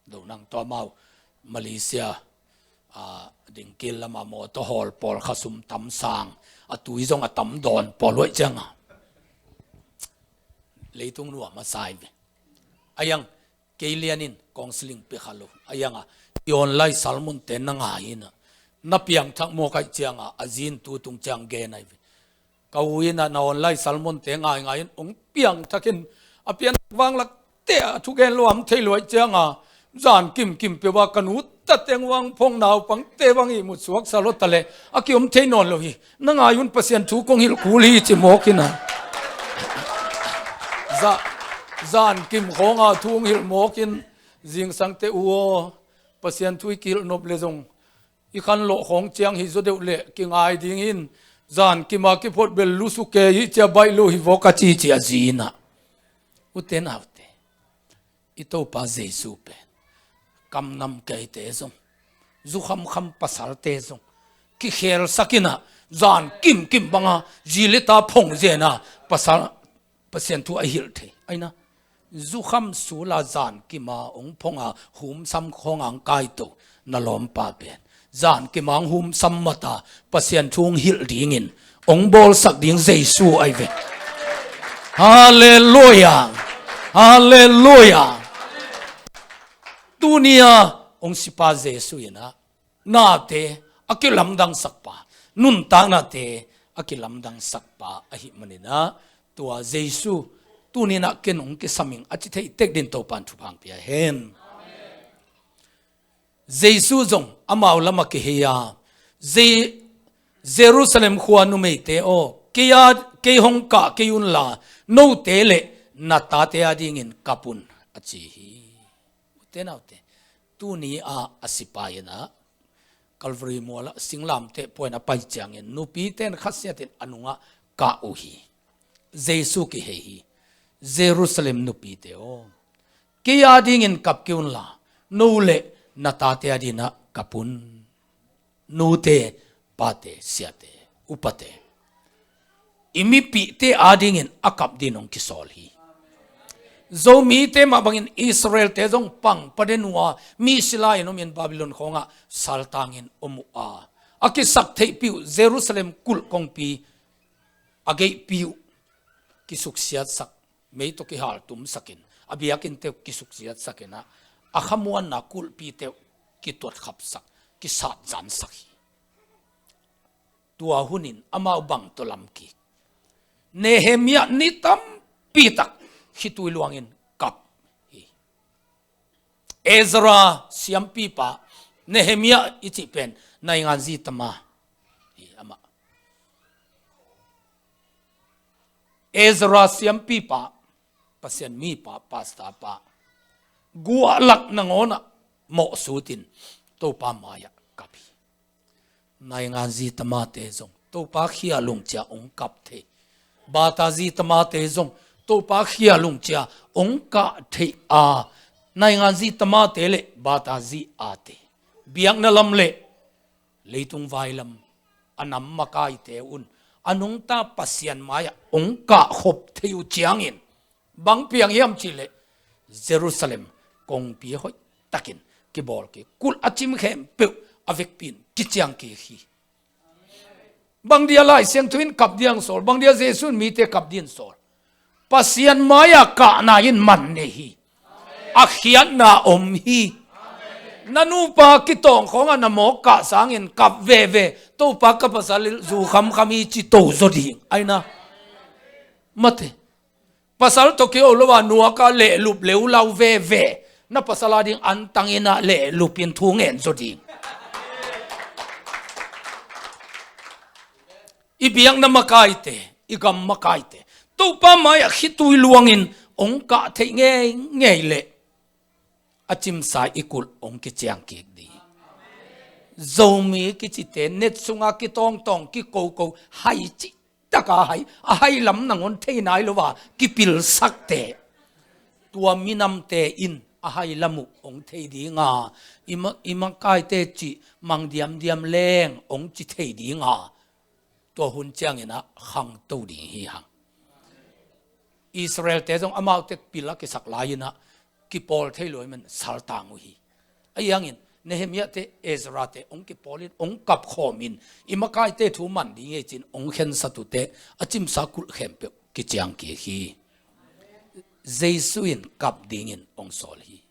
Donang tawh amau Malaysia, a, dingkil lama mawtaw hawl pawl kha sum tam sang, a tui zong a tam dawn pawl huaih cianga leitung nuam a sai ve. A iang kei lianin counseling pia kha lo. A ianga i online sermon te na ngai ina, na piangthak mawk aih cianga a zin tu tung ciang gen ai ve. Ka u ina na online sermon te ngaingai in hong piangthakin a pian vanglak te a thugen luam thei luai cianga zan kimkim pia ba ka nu tateng vang phong naupang te bang ihmut suaksa lo ta le a kiom thei nawn lo hi. Na ngai un, Pasian thu kong hilh kul hi ci mawk ina. Za, zan kim khawnga thu hong hilh mawkin zingsangte u aw, Pasian thu i kihilh nop le zong i khan lawh khawng ciang hi zaw deuh leh kingai dingin zan kima kiphot bel lusu ke hi cia baih lo hi vawk a ci ci a zi ina. Ute naute, i Topa Jesu pen kamnam keite zong, zu khamkham pasalte zong kikhelsak ina zan kimkim banga zi le ta phong zena pasal Pasian thu a hilh thei. Aina, zu kham sula zan kima hong phonga humsam khonga hong kaito na lawmpa pen zan kima hong humsam mata Pasian thu hong hilh dingin hong bawlsak ding Jesu ai ve. Halleluia. Halleluia. Tunia hong sipa Jesu ina nate a kilamdangsak pa, nuntaknate a kilamdangsak pa ahi manina, tua Jesu tunina ken hong kisaming a ci thei tek din Topan thupha pia hen. Jesu zong amau lama kihei a, Je-, Jerusalem khua numeite aw, kei a, kei hong kah kei unla, note le na tate adingin kap un a ci hi. Ute naute, tuni a a sipai ina Calvary muala singlamteh puaina pai ciangin nupite in khasiatin a nungah kah uh hi. Jesu kihei hi. Jerusalem nupite aw, kei adingin kap kei unla, no le na tate adingin kap un. Nute, pate, siate, upate, i mipihte adingin a kap din hong kisawl hi. Zomite mah bangin Israelte zong pang paden uh a, mi sila in om in Babylon khawngah saltangin om uh a, a kisak theihpih uh Jerusalem kulh kongpi a geihpih uh kisuksiatsak, mei tawh kihaltumsakin, a biakinn teuh kisuksiatsakin a, a khamuanna kulhpi teuh kituatkhapsak, kisatzansak hi. Tua hunin amau bang tawh lamkik, Nehemiah ni tampi tak khitui luangin kap hi. Ezra siampipa, Nehemiah i cih pen naingan zi tama hi amah. Ezra siampipa, Pasian mipa, pastor pa, guahlak nangawnah mawhsutin Topa mai-ah kap hi. Naingan zi tamate zong Topa khia lungcia hong kap thei, bata zi tamate zong Topa khia lungcia hong kah thei a, naingan zi tamate le bata zi ate, biakna lam le leitung vailam a nam makaite un a nungta Pasian mai-ah hong kahkhop thei uh ciangin bang piang hiam cihleh Jerusalem kongpi hoihtakin kibawl kik, kulh a cim khempeuh a vekpi in kiciang kik hi. Bang dia Lai Siangtho in kap diang sawl, bang dia Jesu in mite kap din sawl? Pasian mai-ah kahna in man nei hi. A khiatna om hi. Na nupa kitawng khawngah na mawk kah sangin kap veve, Topa ka pasal zu khamkham hi ci to zaw ding. Aina, mate, pasal tawh kiho lo a nuaka lehlup leulau veve, na pasal ading antang ina lehlupin thu ngen zaw ding. I biakna makaite, i gam makaite, Topa mai-ah khitui luangin hong kah theih ngeingei leh a cimsa i kulh hong kiciang kik ding. Zomi kicite net sunga kitawngtawng, kikoko, hai cih taka hai, a hai lam nangawn thei nai lo a kipilsakte, tua minamte in a hai lam uh hong thei ding a, i ma-, i makaite cih mang diamdiam leng hong ci thei ding a, tua hun ciangin ah khangto ding hi hang. Israel-te zong amaute pil a kisak lai-in ah kipawl thei lo ahih man saltang uh hi. Ahi hangin Nehemiah-te, Ezra-te hong kipawl in, hong kap khawm in, i makaite thu man ding hi ci-in hong khensat uhte a cimsa kulh khempeuh kiciang kik hi. Jesu in kap dingin hong sawl hi.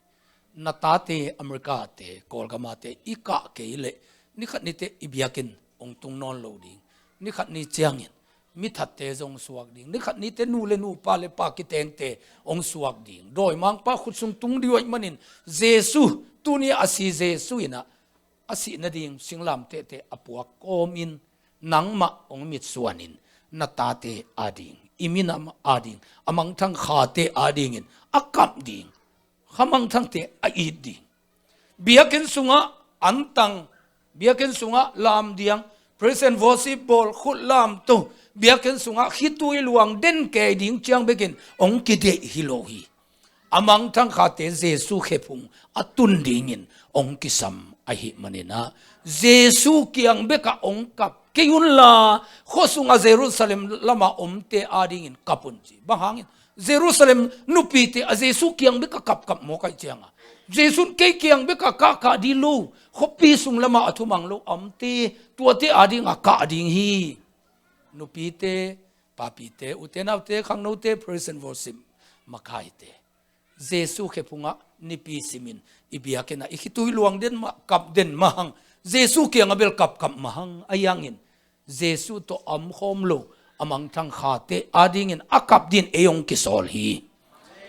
Na tate, America-te, Kawlgam-ate i kah kei leh, nikhat nite i biakinn hong tung nawn lo ding. Nikhat ni ciangin mi thatte zong suak ding. Nikhat nite nu le nu, pa le pa kitengte hong suak ding. Dawimangpa khut sung tung ding uh ahih manin Jesu, tuni a si Jesu in ah a sih nading singlamtehte a puak kawmin nangmah hong mitsuanin na tate ading, i minam ading, a mangthang khate adingin a kap ding, kha mangthangte a it ding. Biakinn sungah antang, biakinn sungah lamdiang, praise and worship bawl, khut lamto, biakinn sungah khitui luang den kei ding ciang bekin hong kideih hi lo hi. A mangthang khate Jesu khephung a tun dingin hong kisam ahih manin ah, Jesu kiang bekah hong kap kei unla, khuasung a Jerusalem lamah omte adingin kap un ci. Bang hangin Jerusalem nupite a Jesu kiang bekah kapkap mawk ahih ciangin, Jesu in kei kiang bekah kahkah ding lo, khuapi sung lamah a thumang lo a omte, tuate adingin kah ding hi. Nupite, papite, ute naute, khangnote, praise and worship makaite, Jesu khephungah nipi simin i biakinn ah i khitui luang den mah, kap den mah hang. Jesu kiangah bel kapkap mah hang. Ahi hangin Jesu tawh a omkhawm lo a mangthang khate adingin a kap dingin ei hong kisawl hi.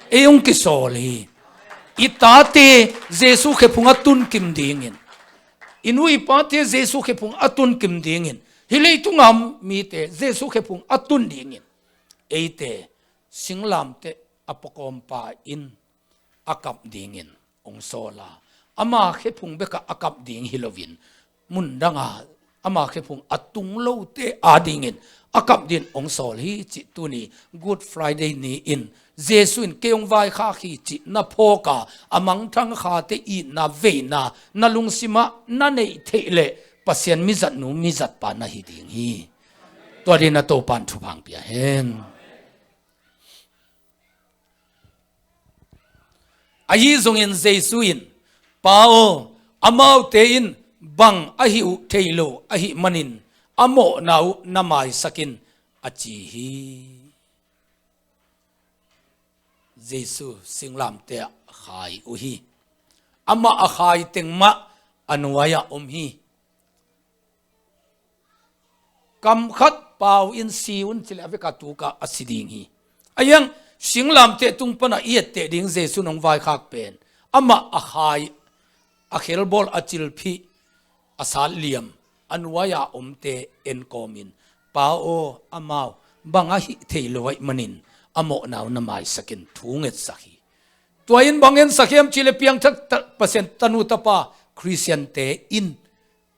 Ei hong kisawl hi. I tate Jesu khephung a tun kim dingin, i nu i pate Jesu khephung a tun kim dingin, hih leitung a om mite Jesu khephung a tun dingin, eite singlamteh a puakawmpa in a kap dingin hong sawl a, ama khephung bekah a kap ding hi loin, mundang a ama khephung a tung lote adingin a kap dingin hong sawl hi cih tuni Good Friday ni-in Jesu in kei hong vaikhak hi cih na phawk a, a mangthang khate itna veina na lungsimah na neih theih leh Pasian mizatnu mizatpa na hi ding hi. Tua dingin na Topa'n thupha hong pia hen. Ahi zongin Jesu in, "Pa aw, amaute in bang ahih uh thei lo ahih manin a mawhna uh na maisak in," a ci hi. Jesu singlamteh ah khai uh hi. Amah a khai teng mah a nuai-ah om hi. Kam khat pau in si un ci leh a vekpi tuk a si ding hi. Ahi hang singlamteh tung pan a i etteh ding Jesu in hong vaikhak pen, amah a khai, a khelbawl, a cilphih, a satliam, a nuai-a omte en kawmin, "Pa aw, amau bang ahih thei lo ahih manin a mawhna uh na maisak in," thu hong etsak hi. Tua in bang ensak hiam cih leh piangthak ta-, Pasian tanu tapa Khristiante in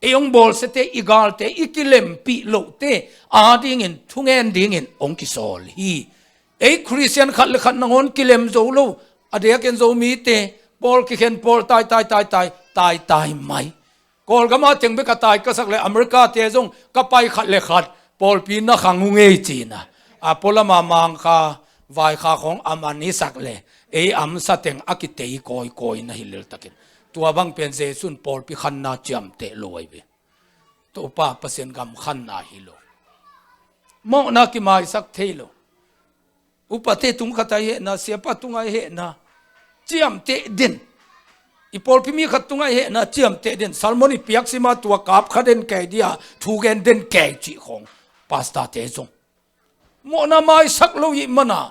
ei hong bawlsiate, i galte, i kilempih lohte adingin thungen dingin hong kisawl hi. Ei Khristian khat le khat nangawn kilem zo lo, a diakin Zomite pawl kikhen, pawl tai tai tai tai, tai tai mai. Kawlgam ah teng bek a tai ka sak leh America-te zong ka pai khat le khat pawlpi na khang uh ngei ci-in a, a pualam a Mangkha vaikhak khawng a man i sak leh ei amsa teng a kitei kawikawi na hi lel takin, tua bang pen Jesu in pawlpi khanna ciamteh lo ahi ve. Topa Pasian gam khanna hi lo. Mawhna kimaisak thei lo. Upate tung khat ah i hehna, siapa tung ah i hehna ciamteh den. I pawlpi mi khat tung ah i hehna ciamteh den. Sermon i piak sim a, tua kap kha den kei dia, thu gen den kei cih khawng, pastor-te zong mawhna maisak lo ahih man a,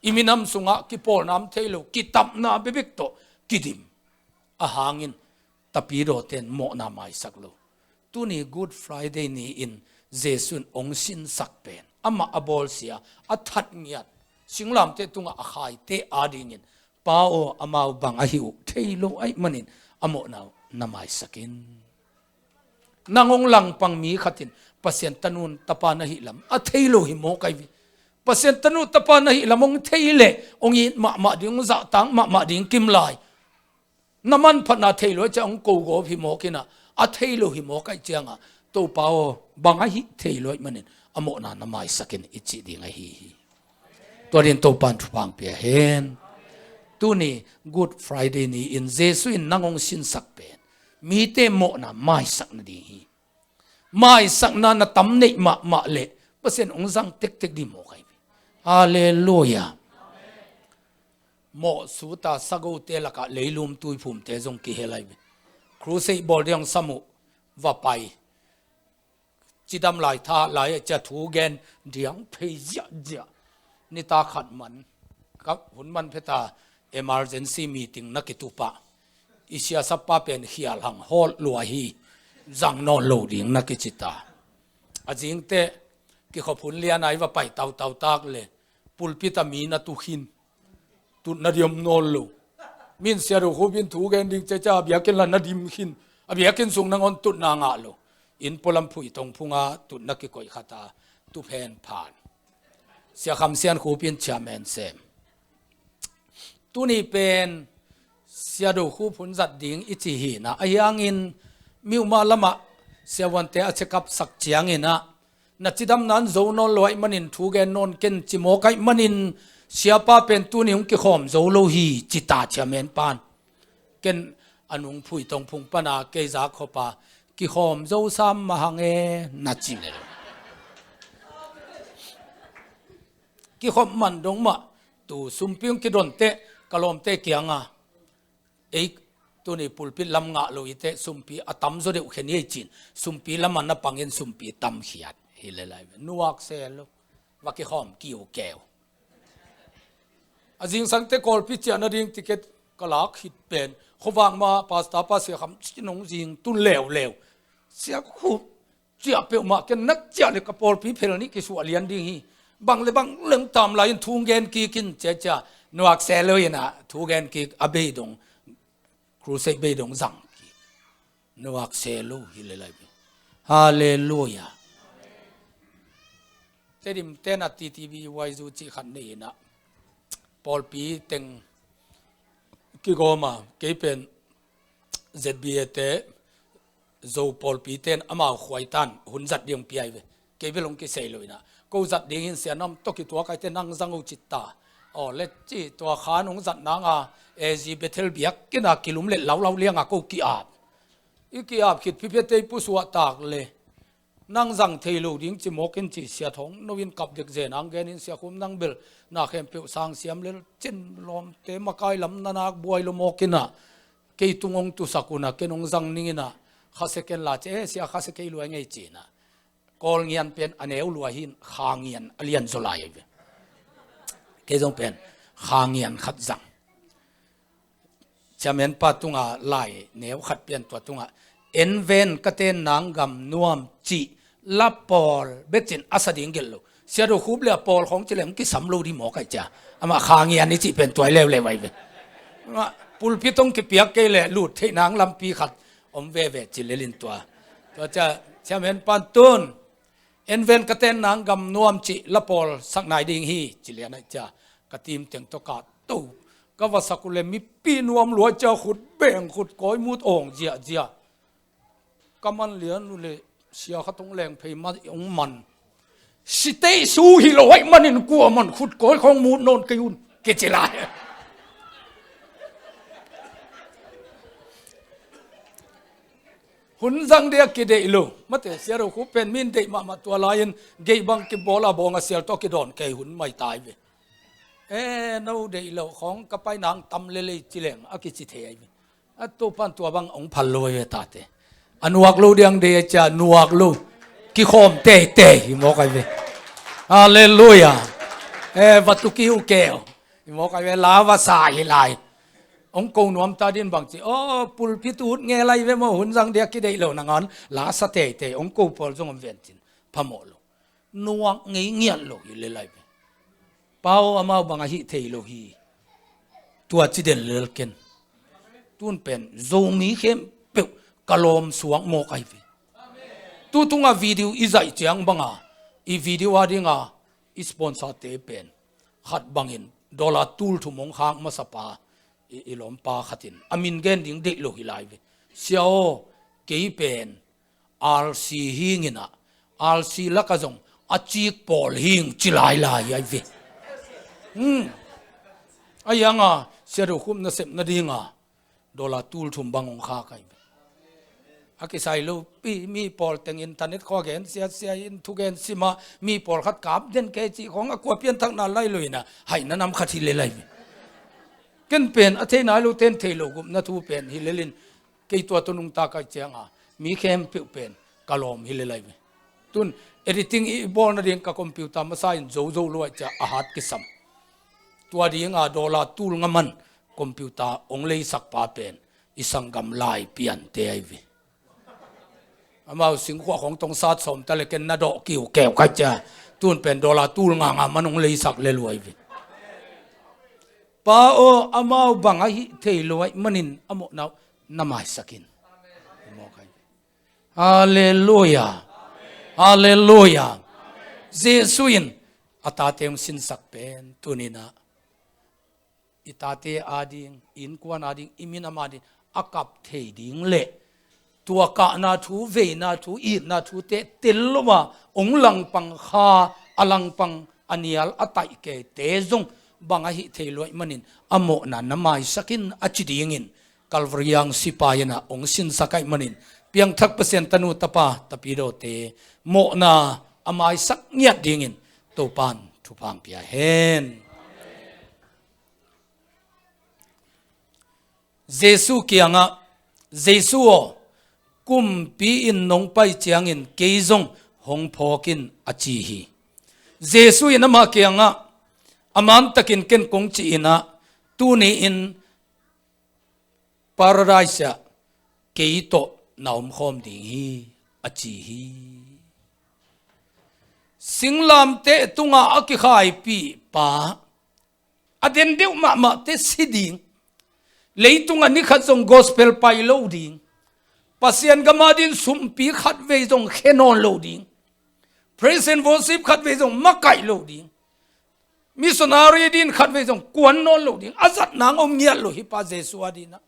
i minam sungah kipawlna om thei lo, kitapna bekbek tawh kidim. Ahang in tapidawte in mawhna maisak lo. Tuni Good Friday ni-in Jesu in hong sinsak pen, amah a bawlsia, a that ngiat, singlamteh tungah a khaite adingin, "Pa aw, amau bang ahih uh thei lo ahih manin a mawhna uh na maisak in." Nang hong langpang mi khat in Pasian tanu tapa na hih lam a thei lo hi mawk ahi ve. Pasian tanu tapa na hih lam hong thei leh hong it mahmah ding, hong zahtak mahmah ding kimlai. Na manphatna thei lo ahih ciang hong ko gawp hi mawk in ah, a thei lo hi mawk ahih ciangah, Topa aw, bang ahih thei lo ahih manin a mawhna na maisak in i cih ding ahi hi. Tua dingin Topa in thupha hong pia hen. Tuni Good Friday ni-in Jesuh in nang hong sinsak pen mite mawhna maisak nading hi. Maisakna na tam neih mahmah leh Pasian hong zang tektek ding mawk ahi hi. Halleluiah. Mawhsuta sagote lakah leilum tuiphumte zong kihel ahi hi. Crusade bawl ding hong sam uh, va pai. Cidam lai tha lai ah cia thu gen diang phei ziahziah. Nitak khat man ka hun man pheta emergency meeting na kitupa. I siasapa pen khial hang hawlh lua hi, zang nawn lo ding na kicita. A zingteh kikhop hun lian a i va pai tautau tak le pulpit ah mi na tu khin. Tutna diam nawn lo. Min Sia Do Khup in thu gen ding ciacia a biakinn la na dim khin. A biakinn sung nangawn tutna ngah lo. Inn pualam phuitong phunga tutna kikoih khata tuphen phan. Sia Kham Sian Khup in chairman sem. Tuni pen Sia Do Khup hun zat ding i ci hi na, ahi hangin miuma lamah siavuante a check up sak ciangin ah, na cidamna in zo nawn lo ahih manin thu gen nawn ken ci mawk ahih manin siapa pen tuni hong kikhawm zo lo hi ci ta chairman pan. Ken a nung phuitong phung pana kei zak khop a kikhawm zo sam mah hang e na ci lel. Kikhop man dong mah tu sumpi hong kidon teh ka lawmte kianga ei tuni pulpit lam ngah lo i teh sumpi a tam zaw deuh khen i ei cin sumpi lamah na pangin sumpi tamkhiat hi le lai ve. Nuak se lo va kikhawm kiu keu. A zingsangte Kawlpi ciah nading ticket ka lak khit pen khuavak ma pastor pa Sia Kham Sian hong zing tun leuleu. Sia Khup ciah peuhmah ken na ciah le ka pawlpi phel nih kisuah lian ding hi. Bang le bang leng tam lai-in thu gen kik in ciacia nuak se lo in ah thu gen kik a bei dong crusade bei dong zang kik. Nuak se lo hi le lai ve. Halleluiah. Tedim tenah T T B Y zu cih khat nei in ah pawlpi teng kigawm a kei pen Z B A te Zo pawlpi ten amau khuaitan hun zat ding hong pia hi ve. Kei bel hong kisei lo in ah ko zat ding hin sia nam tawh kituak ai te nang zang uh cit ta. Aw le ci tua khan hong zat nanga A Z Bethel biakinn a kilum let laulau lianga ko ki-ap. I ki-ap khit phiphia tei pusuah tak le nang zang thei lo ding ci mawk in ci Sia Thawng No in kap dek zen ang gen in Sia Khum nang bel na khempeuh sang siam lel cin lawmte makai lam na nak buai lo mawk in ah kei tung hong tusak un ah ken hong zang ning in ah khasia ken la ci e Sia khasia kei luai ngei ci in ah Kawl ngian pen a neu luai hi in kha ngian a lian zaw lai ahi ve. Kei zong pen kha ngian khat zang. Chairman pa tunga lai neu khat pian tua tunga en ven ka ten nang gam nuam cih la pawl becin a sa ding gelh lo. Sia Do Khup le a pawl khawng ci leng kisam lo dih mawk ai cia. Amah kha ngian i cih pen tuai leuleu ai ve. Amah pulpit hong kipiak kei le lut theih nang lampi khat om veve ci lelin tua. Tua cia chairman pan tun en ven ka ten nang gam nuam cih la pawl sak nai ding hi ci lian ai cia. Ka tim teng tawh ka to ka va sak uh le mipi nuam luai cia khut beng khut kawi mut awng ziahziah. Ka man lian uh le sia khat hong leng phei ma hong man. Sitei su hi lo aih manin kua man khut kawi khawng mut nawn kei un kici lai. Hun zang dia kideih lo mate Sia Do Khup pen min deih mahmah tua lai-in gei bang kibawl a bawng a sial tawh kidawn kei hun mai tai ve. E no deih lo khawng ka pai nang tam lelei ci leng a kici thei ai ve. A Topan tua bang hong phal lo ai ve tate. A nuak lo diang deih a cia nuak lo kikhawm teitei hi mawk ai ve. Halleluiah. E va tuki uh keu hi mawk ai ve la va sa hi lai. Hong ko nuam ta din bang ci aw pulpit ut nge lai ve maw hun zang dia kideih lo nangawn la sa teitei hong ko pawl zong om ven cin phamawh lo. Nuak ngei ngiat lo hi le lai ve. Pau amau bang ahih thei lo hi. Tua ci den lel ken. Tun pen Zomi khempeuh ka lawm suak mawk ahi ve. Tu tunga video i zaih ciang banga i video a dinga i sponsor te pen khat bangin dollar tul thum hong khak masapa i, i lawmpa khatin a min gen ding deih lo hi lai ve. Sia aw, kei pen R C hing inah, R C laka zong a cik pawl hing ci lailai ai ve. Hmm. A ianga Sia Do Khup nasepna dinga dollar tul thum bang hong khak ai ve. A kisai lo pi, mi pawl teng internet khua gen siasia in thugen sima, mi pawl khat kap den kei cih khong a kua pianthakna lai lo inah haina nam khat hi le lai ve. Ken pen a thei nai lo ten thei lo gupna thu pen hi lelin kei tua tu nungta kai cianga mi khempeuh pen ka lawm hi le lai ve. Tun editing i bawl nading ka computer masa in zozo luai cia a hat kisam. Tua dinga dollar tul nga man computer ong leisak pa pen i sanggam lai piante ai ve. Amau singkhuak hong tong sat sawm ta le ken na dawh kiu keu kai cia. Tun pen dollar tul nga nga man ong leisak le luai ve. Pa aw, amau bang ahi thei luai manin a mawhna uh na maisakin. Halleluia. Halleluia. Jesu in a tate hong sinsak pen tuninah i tate ading, i innkuan ading, i minam ading a kap thei ding le tua kahna thu, veina thu, itna thute tel lo a ong langpang kha, a langpang a nial a taih keite zong bang ahi thei luai manin a mawhna na maisakin a ci dingin Calvary ang sipai inah ong sinsak ai manin piangthak Pasian tanu tapa tapidawte mawhna a maisak ngiat dingin Topan thupha ang pia hen. Jesu kiangah, Jesu aw, kumpi in nong pai ciangin kei zong hong phawk in a ci hi. Jesu in amah kiangah, a mantakin ken kong ci inah, tuni in Paradise ah kei tawh na omkhawm ding hi a ci hi. Singlamteh tungah a kikhaipih pa a den deuh mahmahte si ding. Leitungah nikhat zong gospel pai lo ding. Pasian gam adin sumpi khatvei zong khe nawn lo ding. Praise and worship khatvei zong makaih lo ding. Missionary din khatvei zong kuan nawn lo ding. A zat nang om ngiat lo hi pa Jesu adinah.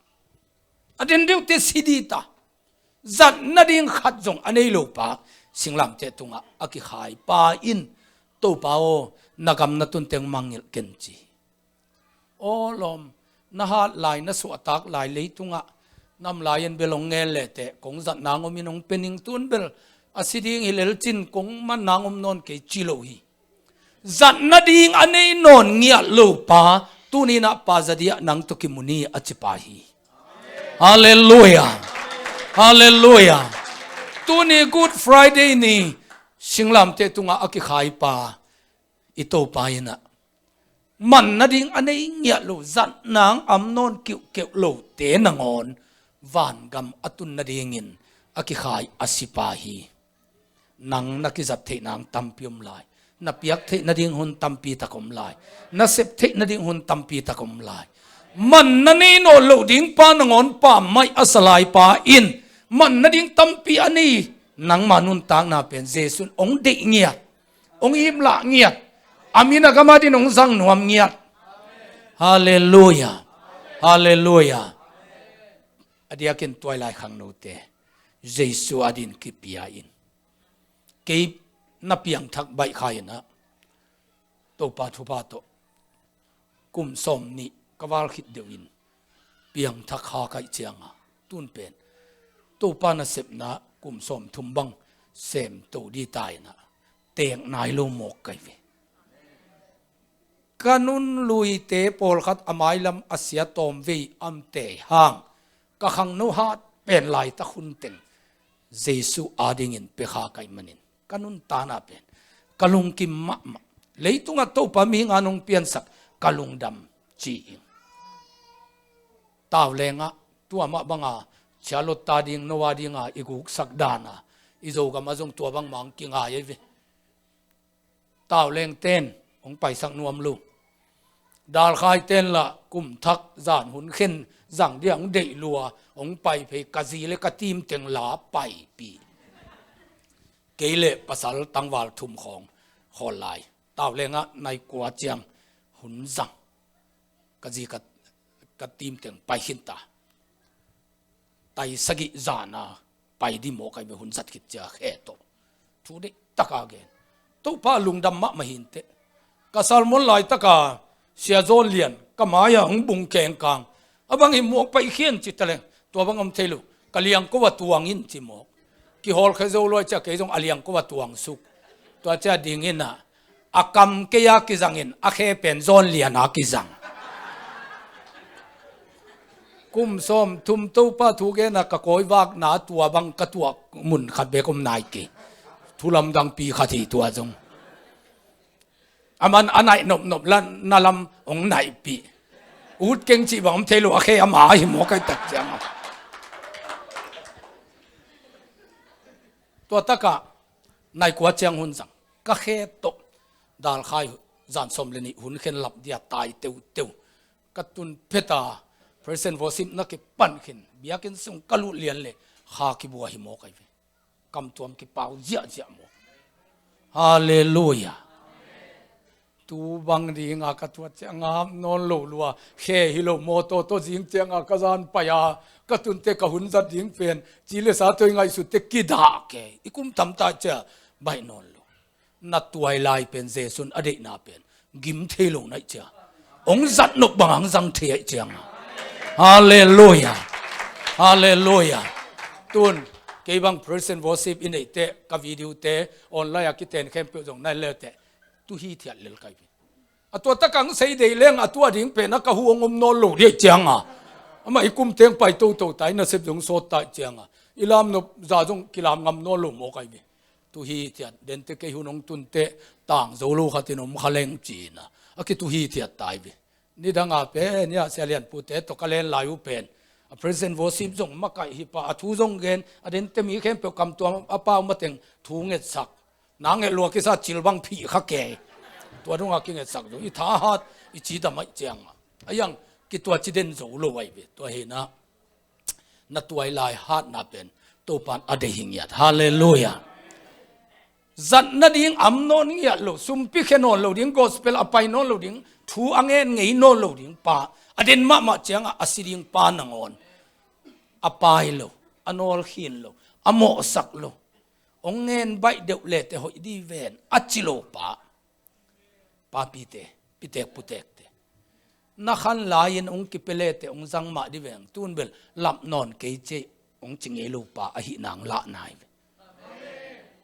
A den deuhte si dita. Zat nading khat zong a nei lo pa, singlamteh tungah a kikhai pa in, Topa aw, na gam na tunteng mangngilh ken ci. Aw lawm, na hat lai, na suahtak lai leitungah nam lai-in bel hong ngel lehteh kong zat nang om in hong pe ning, tun bel a si ding hi lelcin kong man nang om nawn kei ci lo hi. Zat nading a nei nawn ngiat lo pa, tuninah pa zadiah nang tawh kimu ni a ci pa hi. Halleluia. Halleluia. Tuni Good Friday ni singlamteh tungah a kikhai pa i Topa inah man nading a nei ngiat lo, zat nang om nawn kiuhkeuh lote nangawn vangam a tun nadingin a kikhai a si pa hi. Nang na kizat theih nang tampi om lai. Na piak theih nading hun tampi tak om lai. Na sep theih nading hun tampi tak om lai. Man na nei nawn lo ding pa nangawn pammaih a sa lai pa in man nading tampi a nei, nangma nuntakna pen Jesu in hong deih ngiat, hong imlah ngiat, a min a gam adin hong zang nuam ngiat. Halleluia. Halleluia. A diakin tuailai khangnote Jesu adin kipia in. Kei na piangthak baih kha inah Topa thupha tawh kum sawm nih ka val khit deuhin piangthak kha kaih cianga tun pen Topa nasepna kum sawm thum bang sem to di ta inah tek nai lo mawk kai ve. Ka nunluite pawlkhat a mailam a sia tawmvei amte hang ka khangno hat pen laitak hun teng Jesu adingin pia kha kaih manin ka nuntakna pen ka lungkim mahmah. Leitungah Topa mihing a nong piansak ka lungdam ci ing. Taulengah tua mah banga Charlotte ta ding, Noah dinga i guksak dana i Zogam ah zong tua bangmah ang kingai ai ve. Tauleng ten hong paisak nuam lo. Dalkhai ten lah kum thak zan hun khen zang dia hong deih lua, hong pai phei ka zi le ka team teng la paipih. Kei le pasal tangval thum khawng khawl lai. Taulengah nai kua ciang hun zang. Ka zi ka ka team teng pai khin ta. Tai sagih zana pai ding mawk ai ve, hun zat khit ciang khe tawh. Thu deih taka gen. Topa lungdam mahmah hi inteh. Ka sermon laitaka Sia Zawn Lian ka mai-ah hong bung kengkang. A bang hi mawk, pai khian ci ta leng, tua bang om thei lo. Ka liangko a tuang in ci mawk. Kihawlkhia zo lua ciang kei zong a liangko a tuang suk. Tua ciang ding in ah, a kam kei a kizang in, a khe pen Zawn Lian a kizang. Kum sawmthum Topa thu gen a ka kawivakna tua bang ka tuak mun khat bek om nai kei. Thu lamdangpi khat hi tua zong. A man a naih nopnop la na lam hong naihpih. Ut keng cih bang om thei lo, a khe ama hi mawk ai tak ciang a. Tua takah nai kua ciang hun zang. Ka khe tawh dalkhai zan sawm le nih hun khen lap dia tai teuteu. Ka tun phet a, praise and worship na kipan khin, biakinn sung ka lut lian le kha kibua hi mawk ai ve. Kam tuam kipau ziahziah mawk. Halleluiah. Tu bang dinga ka tuat ciang a ngap nawn lo lua. Khe hi lo, mawtaw tawh zing cianga ka zan pai a, ka tunte ka hun zat ding pen ci le sa tawh i ngaihsutte kidah kei. I kum tamta ciang baih nawn lo. Na tuailai pen Jesu'n a deihna pen gim thei lo naih ciang, hong zat nop bang hong zang thei aih ciang a. Halleluiah. Halleluiah. Tun kei bang praise and worship i neihte, ka video te online a kiten khempeuh zong nai leuteh, tu hithiat lel kai pi. A tua takang sei dei leng a tua ding pen a ka hu hong om nawn lo dih cianga, amah i kum teng pai toto tai, nasep zong sawt tai cianga, i lamnop za zong kilam ngam nawn lo mawk ai ve. Tu hithiat, dente kei hun hong tunte tang zo lo khatin om kha leng cina, a kitu hithiat tai ve. Nidanga pen ia Sia Lian pute tawh ka len lai uh pen, a praise and worship zong makaih hi pa, a thu zong gen, a dente mi khempeuh kam tuam a pau mateng thu ngetsak. Na nget lua kisa cil bang phih kha kei. Tua dungah kingetsak zong i thahat i cidam aih cianga, a iang kituaci den zo lo ai ve. Tua hina na tuailai hatna pen Topan a dei hi ngiat. Halleluiah. Zat nading am nawn ngiat lo, sumpi khe nawn lo ding, gospel a pai nawn lo ding, thu a ngen ngei nawn lo ding pa, a den mahmah ciangah a si ding pa nangawn a pai lo, a nawlkhin lo, a mawhsak lo. Hong ngen baih deuh lete hoih di ven a ci lo pa. Papite, pitek putekte, na khan lai-in hong kipia lete hong zang mah di veng, tun bel lap nawn kei cei hong ci ngei lo pa ahih nang lah nai ve.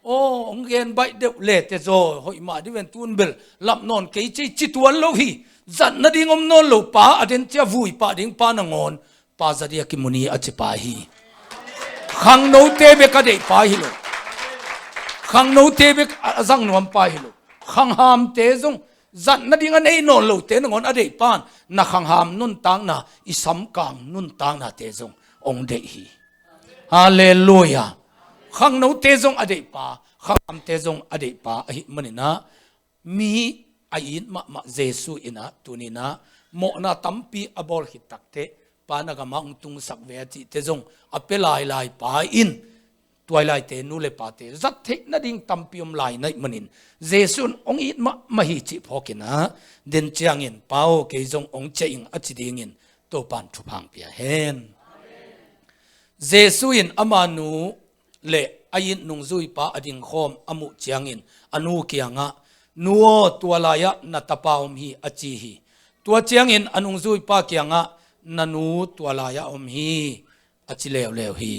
Aw, hong gen baih deuh lete zaw hoih mah di veng, tun bel lap nawn kei cei ci tuan lo hi. Zat nading om nawn lo pa, a den cia vui pah ding pa nangawn pa za dia kimu ni a ci pa hi. Khangnote bek a deih pa hi lo. Khangnote bek a zang nuam pa hi lo. Khanghamte zong, zat nading a nei nawn lote nangawn a deih pan, na khangham nuntakna, i samkang nuntaknate zong hong deih hi. Halleluiah. Khangnote zong a deih pa, khanghamte zong a deih pa ahih maninah, mi a it mahmah Jesu inah tuninah mawhna tampi a bawl khit takteh, pa na gamah hong tungsak ve a cihte zong a pia lailai pa in, tuailaite nu le pate zat theih nading tampi om lai naih manin, Jesu in hong it mahmah hi cih phawkinah, den ciangin, Pa aw, kei zong hong ciah ing a ci dingin Topan thupha hong pia hen. Jesu in ama nu le a it nungzuipa a dingkhawm a muh ciangin a nu kiangah, Nu aw, tua lai-ah na tapa om hi, a ci hi. Tua ciangin a nungzuipa kiangah, Na nu tua lai-ah om hi, a ci leuleu hi.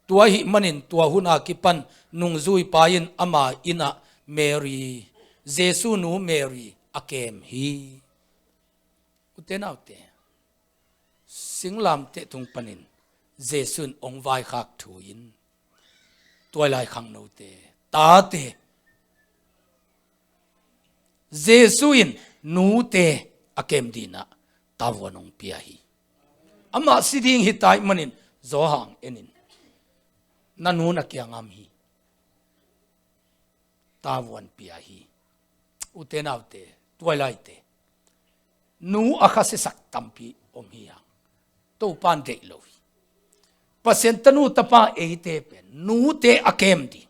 Tua ahih manin tua hun a kipan nungzuipa in ama innah Mary, Jesu nu Mary a kem hi. Ute naute, singlamteh tung panin Jesu in hong vaikhak thu in, tuailai khangnote, tate, Jesu in nute a kem dinah tavuan hong pia hi. Amah si ding hi taih manin Johan enin, Na nu na kiangam hi. Tavuan pia hi. Ute naute, tuailaite, nu a khasiasak tampi om hi hang. Topan deih lo hi. Pasian tanu tapa eite pen nute a kem ding.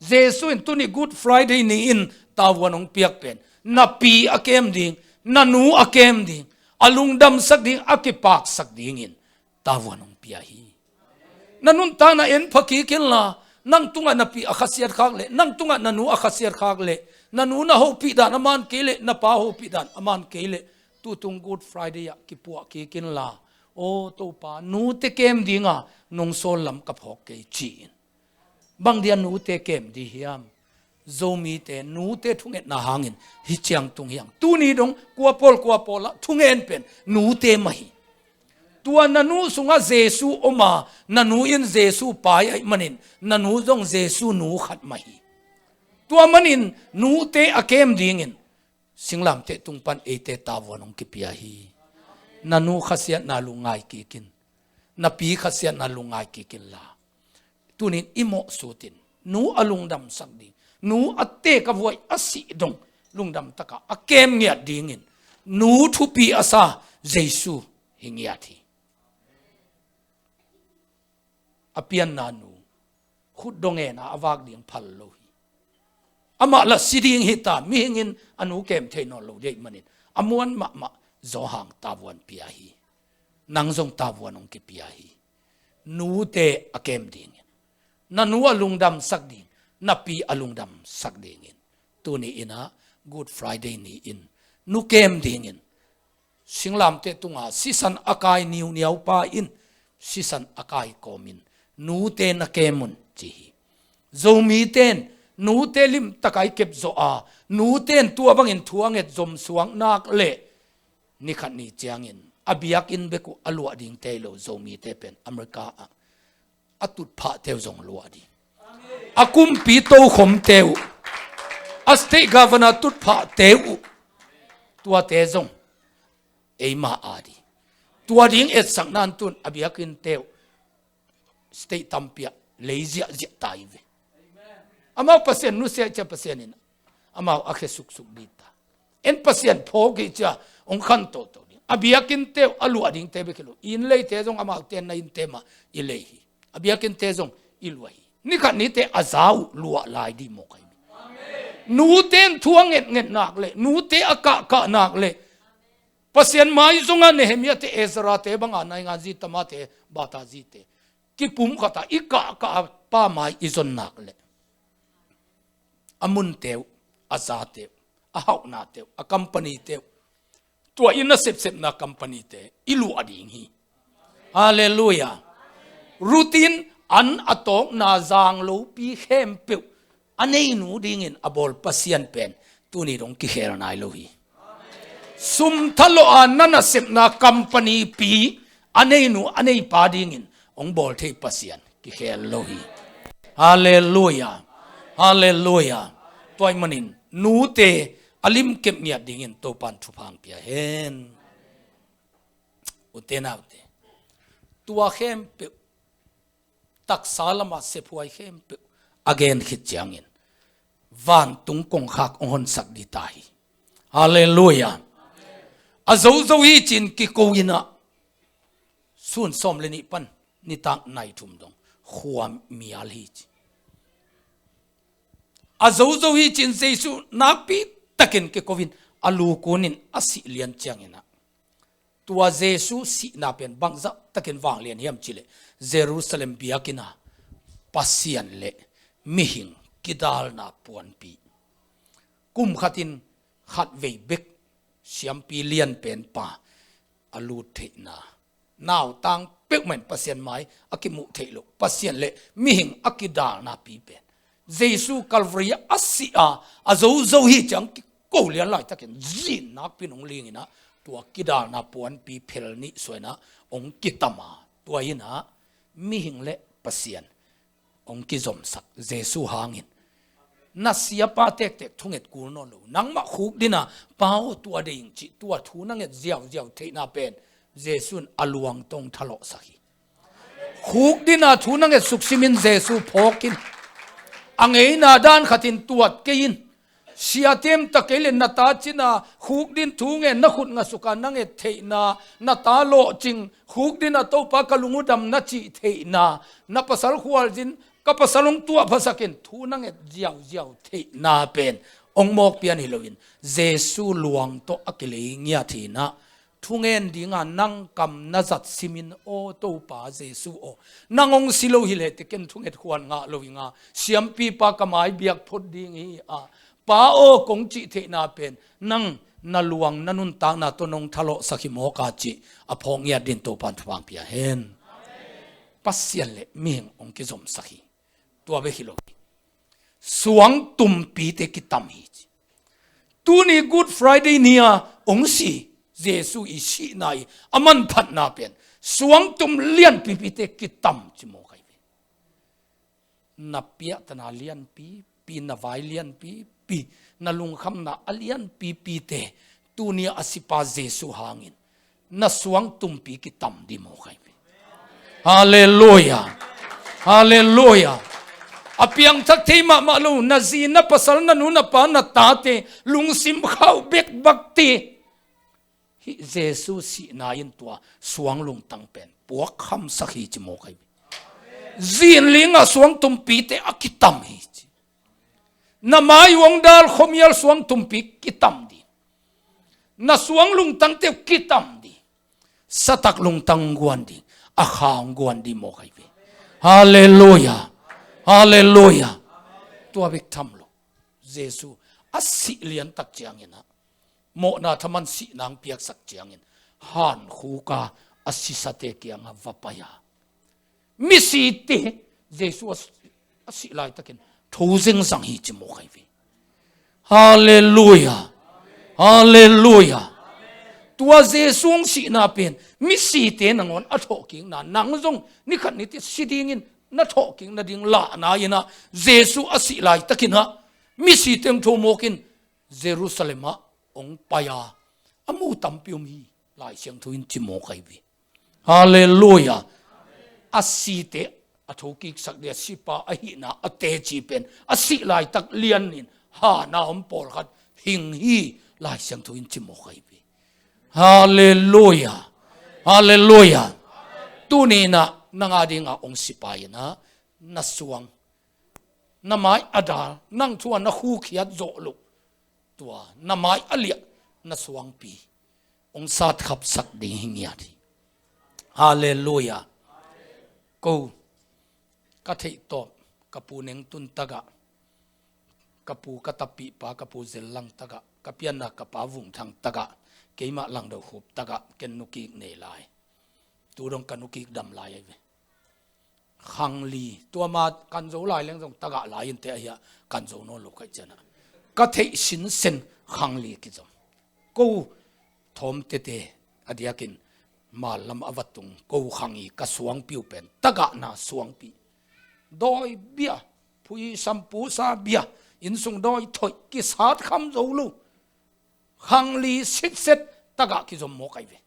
Jesu in tuni Good Friday ni-in tavuan hong piak pen na pi a kem ding, na nu a kem ding. a lungdamsak ding, a kipaksak dingin tavuan hong pia hi. Na nuntakna en pha kik inla, nang tungah na pi a khasiat khak leh, nang tungah na nu a khasiat khak leh, na nu na hopih dan a man kei leh, na pa hopih dan a man kei leh, tutung Good Friday ah kipuah kik inla, aw Topa, nute kem dinga nong sawl lam ka phawk kei ci-in. Bang dia nute kem di hiam? Zomite nute thungetna hangin hih ciang tung hi hang. Tuni dong kua pawl kua pawlah thungen pen nute mah hi. Tua na nu sungah Jesu om a, na nu in Jesu pai ahih manin na nu zong Jesu nu khat mah hi. Tua manin nute a kem dingin singlamteh tung pan eite tavuan hong kipia hi. Na nu khasiatna lungngai kik in, na pi khasiatna lungngai kik inla, tunin i mawhsutin nu a lungdamsak ding, nu a teek a vuai a sih dong lungdam taka a kem ngiat dingin nu thupi a sa Jesu hi ngiat hi. A pianna nu khut dong ena a vak ding phal lo hi. Amah lah si ding hi ta, mihing in a nu kem thei nawn lo dih manin a muan mahmah Johan tavuan pia hi. Nang zong tavuan hong kipia hi. Nute a kem dingin, na nu a lungdamsak ding, na pi a lungdamsak dingin, tuni inah Good Friday ni-in nu kem dingin singlamteh tunga sisan a kai niuniau pa in sisan a kai kawmin nute na kem un ci hi. Zomite in nute limtak a i kep zawh a, nute in tua bangin thu a nget zom suak nak leh, nikhat ni ciangin a biakinn bek uh a luah dingte hi lo, Zomite pen America ah a tutphahte uh zong luah ding. A kumpi tokhomte uh, a state governor tutphahte uh, tuate zong eima a ding. Tua ding etsak nan tun a biakinnte uh state tampi ah lei ziahziah ta hi ve. Amau Pasian nusia cia Pasian in amau a khe suksuk dita. En Pasian phawk hi cia hong khan toto ding. A biakinnte uh a luah dingte bek hi lo, inn leite zong amaute na innte mah i lei hi. A biakinnte zong i luah hi. Nikhat nite a za uh luah lai dih mawk ahi. Nute in thu a ngetnget nak leh, nute a kahkah nak leh, Pasian mai zongah Nehemiah te, Ezra te banga naingan zi, Tamar te, Bata zi te kipumkhat a i kahkah a pa mai i zon nak leh, a munte uh, a zate uh, a hauhnate uh, a company te uh, tua i nasepsepna company te i luah ding hi. Halleluiah. Rutin an a tawkna zang lopi khempeuh a neinu dingin a bawl Pasian pen tuni dong kikhel nai lo hi. Sum thalawh a na nasepna company pi a neinu a neipa dingin hong bawl thei Pasian kikhel lo hi. Halleluiah. Halleluiah. Tua ahih manin nute a limkep ngiat dingin Topan thupha hong pia hen. Ute naute, tua khempeuh, taksa lama sephuai khempeuh a gen khit ciangin vantung kongkhak hong honsak dita hi. Halleluiah. A zozo hi cin kiko inah sun sawm le nih pan nitak nai thum dong khua mial hi ci. A zozo hi cin Jesu nakpi takin kiko in a lu kunin a sih lian cianginah, tua Jesu sihna pen bangzah takin vanglian hiam cileh, Jerusalem biakinn ah Pasian le mihing kidalna puanpi, kum khatin khatvei bek siampi lianpen pa a lut theihna, nautang peuhmah in Pasian mai a kimuh theih loh, Pasian le mihing a kidalna pi pen, Jesu Calvary a sih a, a zozo hi ciang kiko lian laitakin zin nakpi in hong linginah, tua kidalna puanpi phel nih suainah hong kitama, tua inah mihing le Pasian hong kizomsak Jesu hangin, na siapa tektek thunget kul nawn lo, nangmah khukdina Pa aw tua dei ing cih tua thu na nget ziauziau theihna pen Jesu in a luang tawh hong thalawhsak hi. Khukdina thu na nget suksimin Jesu phawkin, a ngeina dan khatin tuat kei in. Siatem ta kei le na ta cina khukdin thu ngen, na khut ngasuka na nget theihna, na ta lawhcing khukdina Topa ka lung uh dam na cih theihna, na pasal khualzin ka pasal hong tuahphasakin thu na nget ziauziau theihna pen hong mawk pian hi loin Jesu luang tawh a kilei ngiat hinah, thungen dinga nang kam na zat simin, aw Topa Jesu aw, nang hong si lo hi leh teh ken thunget huan ngah lo hi nga, siampipa ka mai biak phot ding hi a, Pa aw kong cih theihna pen nang na luang na nuntakna tawh nong thalawhsak hi mawk a cih a phawk ngiat din Topan thupha pia hen. Pasian le mihing hong kizomsak hi. Tua bek hi lo hi. Suang tumpite kitam hi ci. Tuni Good Friday ni-a hong si Jesu i sihna i a manphatna pen suang tum lianpipite kitam ci mawk ahi ve. Na piahtana lianpipi, na vai lianpipi, na lungkhamna a lianpipite tuni a sipa Jesu hangin na suang tumpi kitam di mawk ahi ve. Halleluia. Halleluia. A piangthak thei mahmah lo na zi na pasal na nu na pa na tate lungsim khauh bekbakte hih Jesu sihna in tua suang lungtang pen puakkhamsak hi ci mawk ahi ve. Zinlinga suang tumpite a kitam hi ci. Na mai uang dal khuamial suang tumpi kitam di. Na suang lungtangte kitam di. Satak lungtang guan di. A kha hong guan di mawk ahi ve. Halleluia. Halleluia. Tua bek tham lo. Jesu a sih liantak ciangin ah mawhna thaman sihna hong piaksak ciangin hankhuka a sisate kiangah va pai a, misite Jesu a, a sih laitakin tho zengzang hi ci mawk ahi ve. Halleluia. Halleluia. Tua Jesu hong sihna pen misite nangawn a thawhkikna, nang zong nikhat nitin si dingin na thawhkik nading lahna in ah Jesu a sih laitakin ah misite hong tho mawkin Jerusalem ah hong pai a, a mu tampi om hi. Lai Siangtho in ci mawk ahi ve. Halleluia. A site a thokiksak dia sipa ahihna a teci pen a sih laitak lianin hana om pawlkhat hing hi. Lai Siangtho in ci mawk ahi ve. Halleluia. Halleluia. Tuni in ah nang a dinga hong sipa in ah na suang, na mai a dal, nang thu a na khukhiat zawh loh, tua na mai a liah na suangpi hong satkhapsak ding hi ngiat hi. Halleluia. Ko ka theihtawp, ka pu nengtun tagah, ka pu ka tapihpa, ka pu zellang tagah, ka pianna ka pa vungthang tagah, keimah langdo khup tagah ken nukik nei lai. Tu dong ka nukik dam lai ahi ve. Khangli, tua ma kan zo lai leng zong tagah lai in te ahi a, kan zo nawn lo kaih cianah ka theih sinsen khangli kizom. Ko thawm tete a diakin mal lam a va tung ko khangli ka suangpi uh pen tagahna suangpi. Dawi bia, phui sampusa bia, innsung dawi thoih kisat kham zo lo. Khangli sitset tagah kizom mawk ahi ve.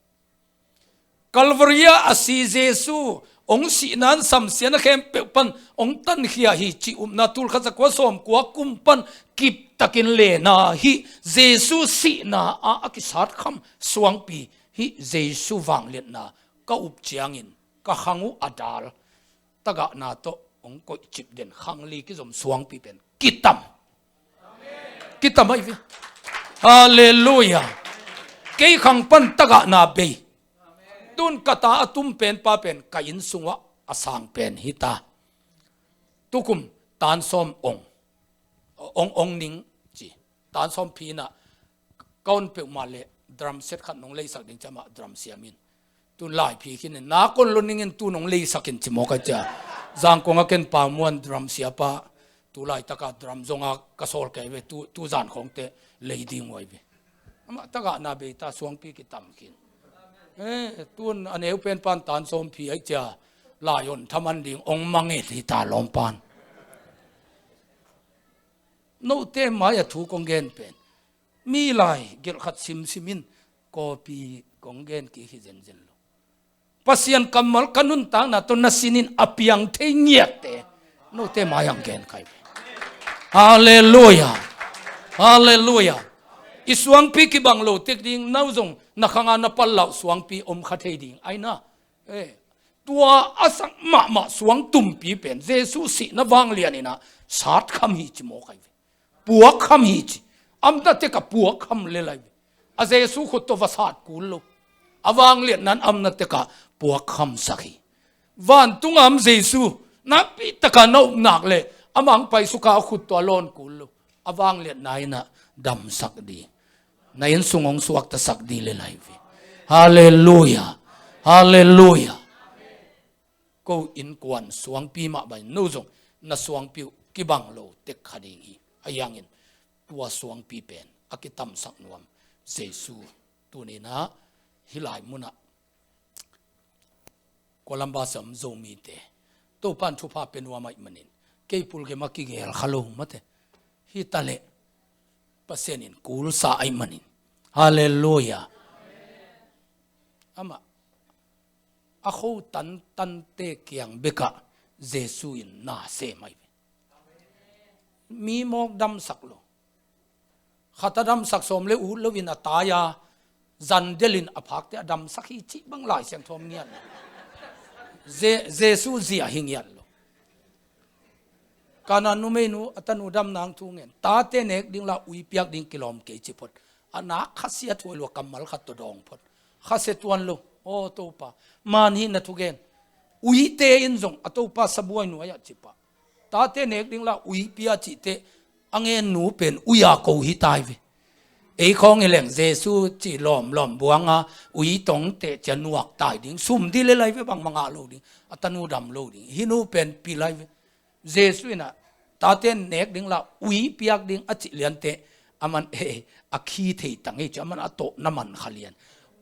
Calvary ah a si Jesu hong sihna in samsiatna khempeuh pan hong tankhia hi cih upna tul khat za kua sawm kua kum pan kiptakin lena hi. Jesu sihna ah a kisat kham suangpi hi. Jesu vangliatna ka up ciangin ka khang uh a dal tagahna tawh hong koihcip den khangli kizom suangpi pen kitam. Kitam ahi ve. Halleluia. Kei khang pan tagahna bei. Tun ka ta a tum pen pa pen ka inn sungah a sang pen hi ta. Tukum tan sawm ong, ong, ong ning ci. Tan sawm phi in ah ka on peuhmah le drum set khat nong leisak ding ci a, amah drum siam in. Tun lai phi khin in, na kon lo ning in tu nong leisak in ci mawk a cia. Zangkong a ken Pa Muan drum siapa, tu laitaka drum zonga ka sawl kei ve, tu, tu zan khawngte lei ding uh ahi ve. Amah tagahna bei ta suangpi kitam khin. Eh, tun a neu pen pan tan sawm phi ahi cia, lai on thaman ding ong mangel hi ta lawm pan. Note mai a thu kong gen pen mi lai gelh khat simsim in kawpi kong gen kik hi zenzen lo. Pasian kammal ka nuntakna tawh na sinin a piang thei ngiatte note mai ang gen kai ve. Halleluia. Halleluia. I suangpi kibang lo tek ding, nau zong na khanga na pal lauh suangpi om kha thei ding aina. Eh, tua a sak mahmah suang tumpi pen Jesu sihna vanglian inah sat kham hi ci mawk ahi ve. Puak kham hi ci. Amna tek a puak kham le lai ve. A Jesu khut tawh va sat kul lo. A vangliatna in a omna tekah puak khamsak hi. Vantung a om Jesu nakpi takah na upna leh amah hong paisuka a khut tawh a lawn kul lo. A vangliatna in ah damsak ding, na innsung hong suaktasak ding lel ahi ve. Halleluiah. Halleluiah. Ko innkuan suangpi mah bangin no zong na suangpi uh kibang lo tek kha ding hi. Ahi hangin tua suangpi pen a kitamsak nuam Jesu tuni-in ah hih lai munah Kuala Lumpur a om Zomite Topa'n thupha pia nuam ahih manin kei pulgem a kigel kha lo mate. Hi ta leh Pasian in kulsa ahih manin. Halleluiah. Amah a kho tantante kiang bekah Jesu in na sem ahi ve. Mi mawk damsak lo. Khat a damsak sawm le ut loin a tai-a zandelin a phakte a damsak hi cih bang Lai Siangtho ah ngiat lo. Je-, Jesu zia hi ngiat lo. Kana numeinu a tanu dam nang thu ngen. Tate nek ding la ui piak ding kilawm kei ci phot. A nak khasia thuai lua kammal khat tawh dawng phot. Khasia tuan lo. Aw Topa, man hi na thugen. Uite in zong a Topa sabuai nuai-ah ci pah. Tate nek ding la ui pia cihte a ngen nu pen ui-a ko hi tai ve. Ei khawng hi leng Jesu ci lawmlawm buanga ui tongte cia nuak tai ding. Sum ding lel ahi ve, bangmah ngah lo ding. A tanu dam lo ding. Hih nu pen pil ahi ve. Jesu in ah tate nek ding la ui piak ding a cih liante aman, eh, a khi thei tang hi ci, aman a tawh na man kha lian.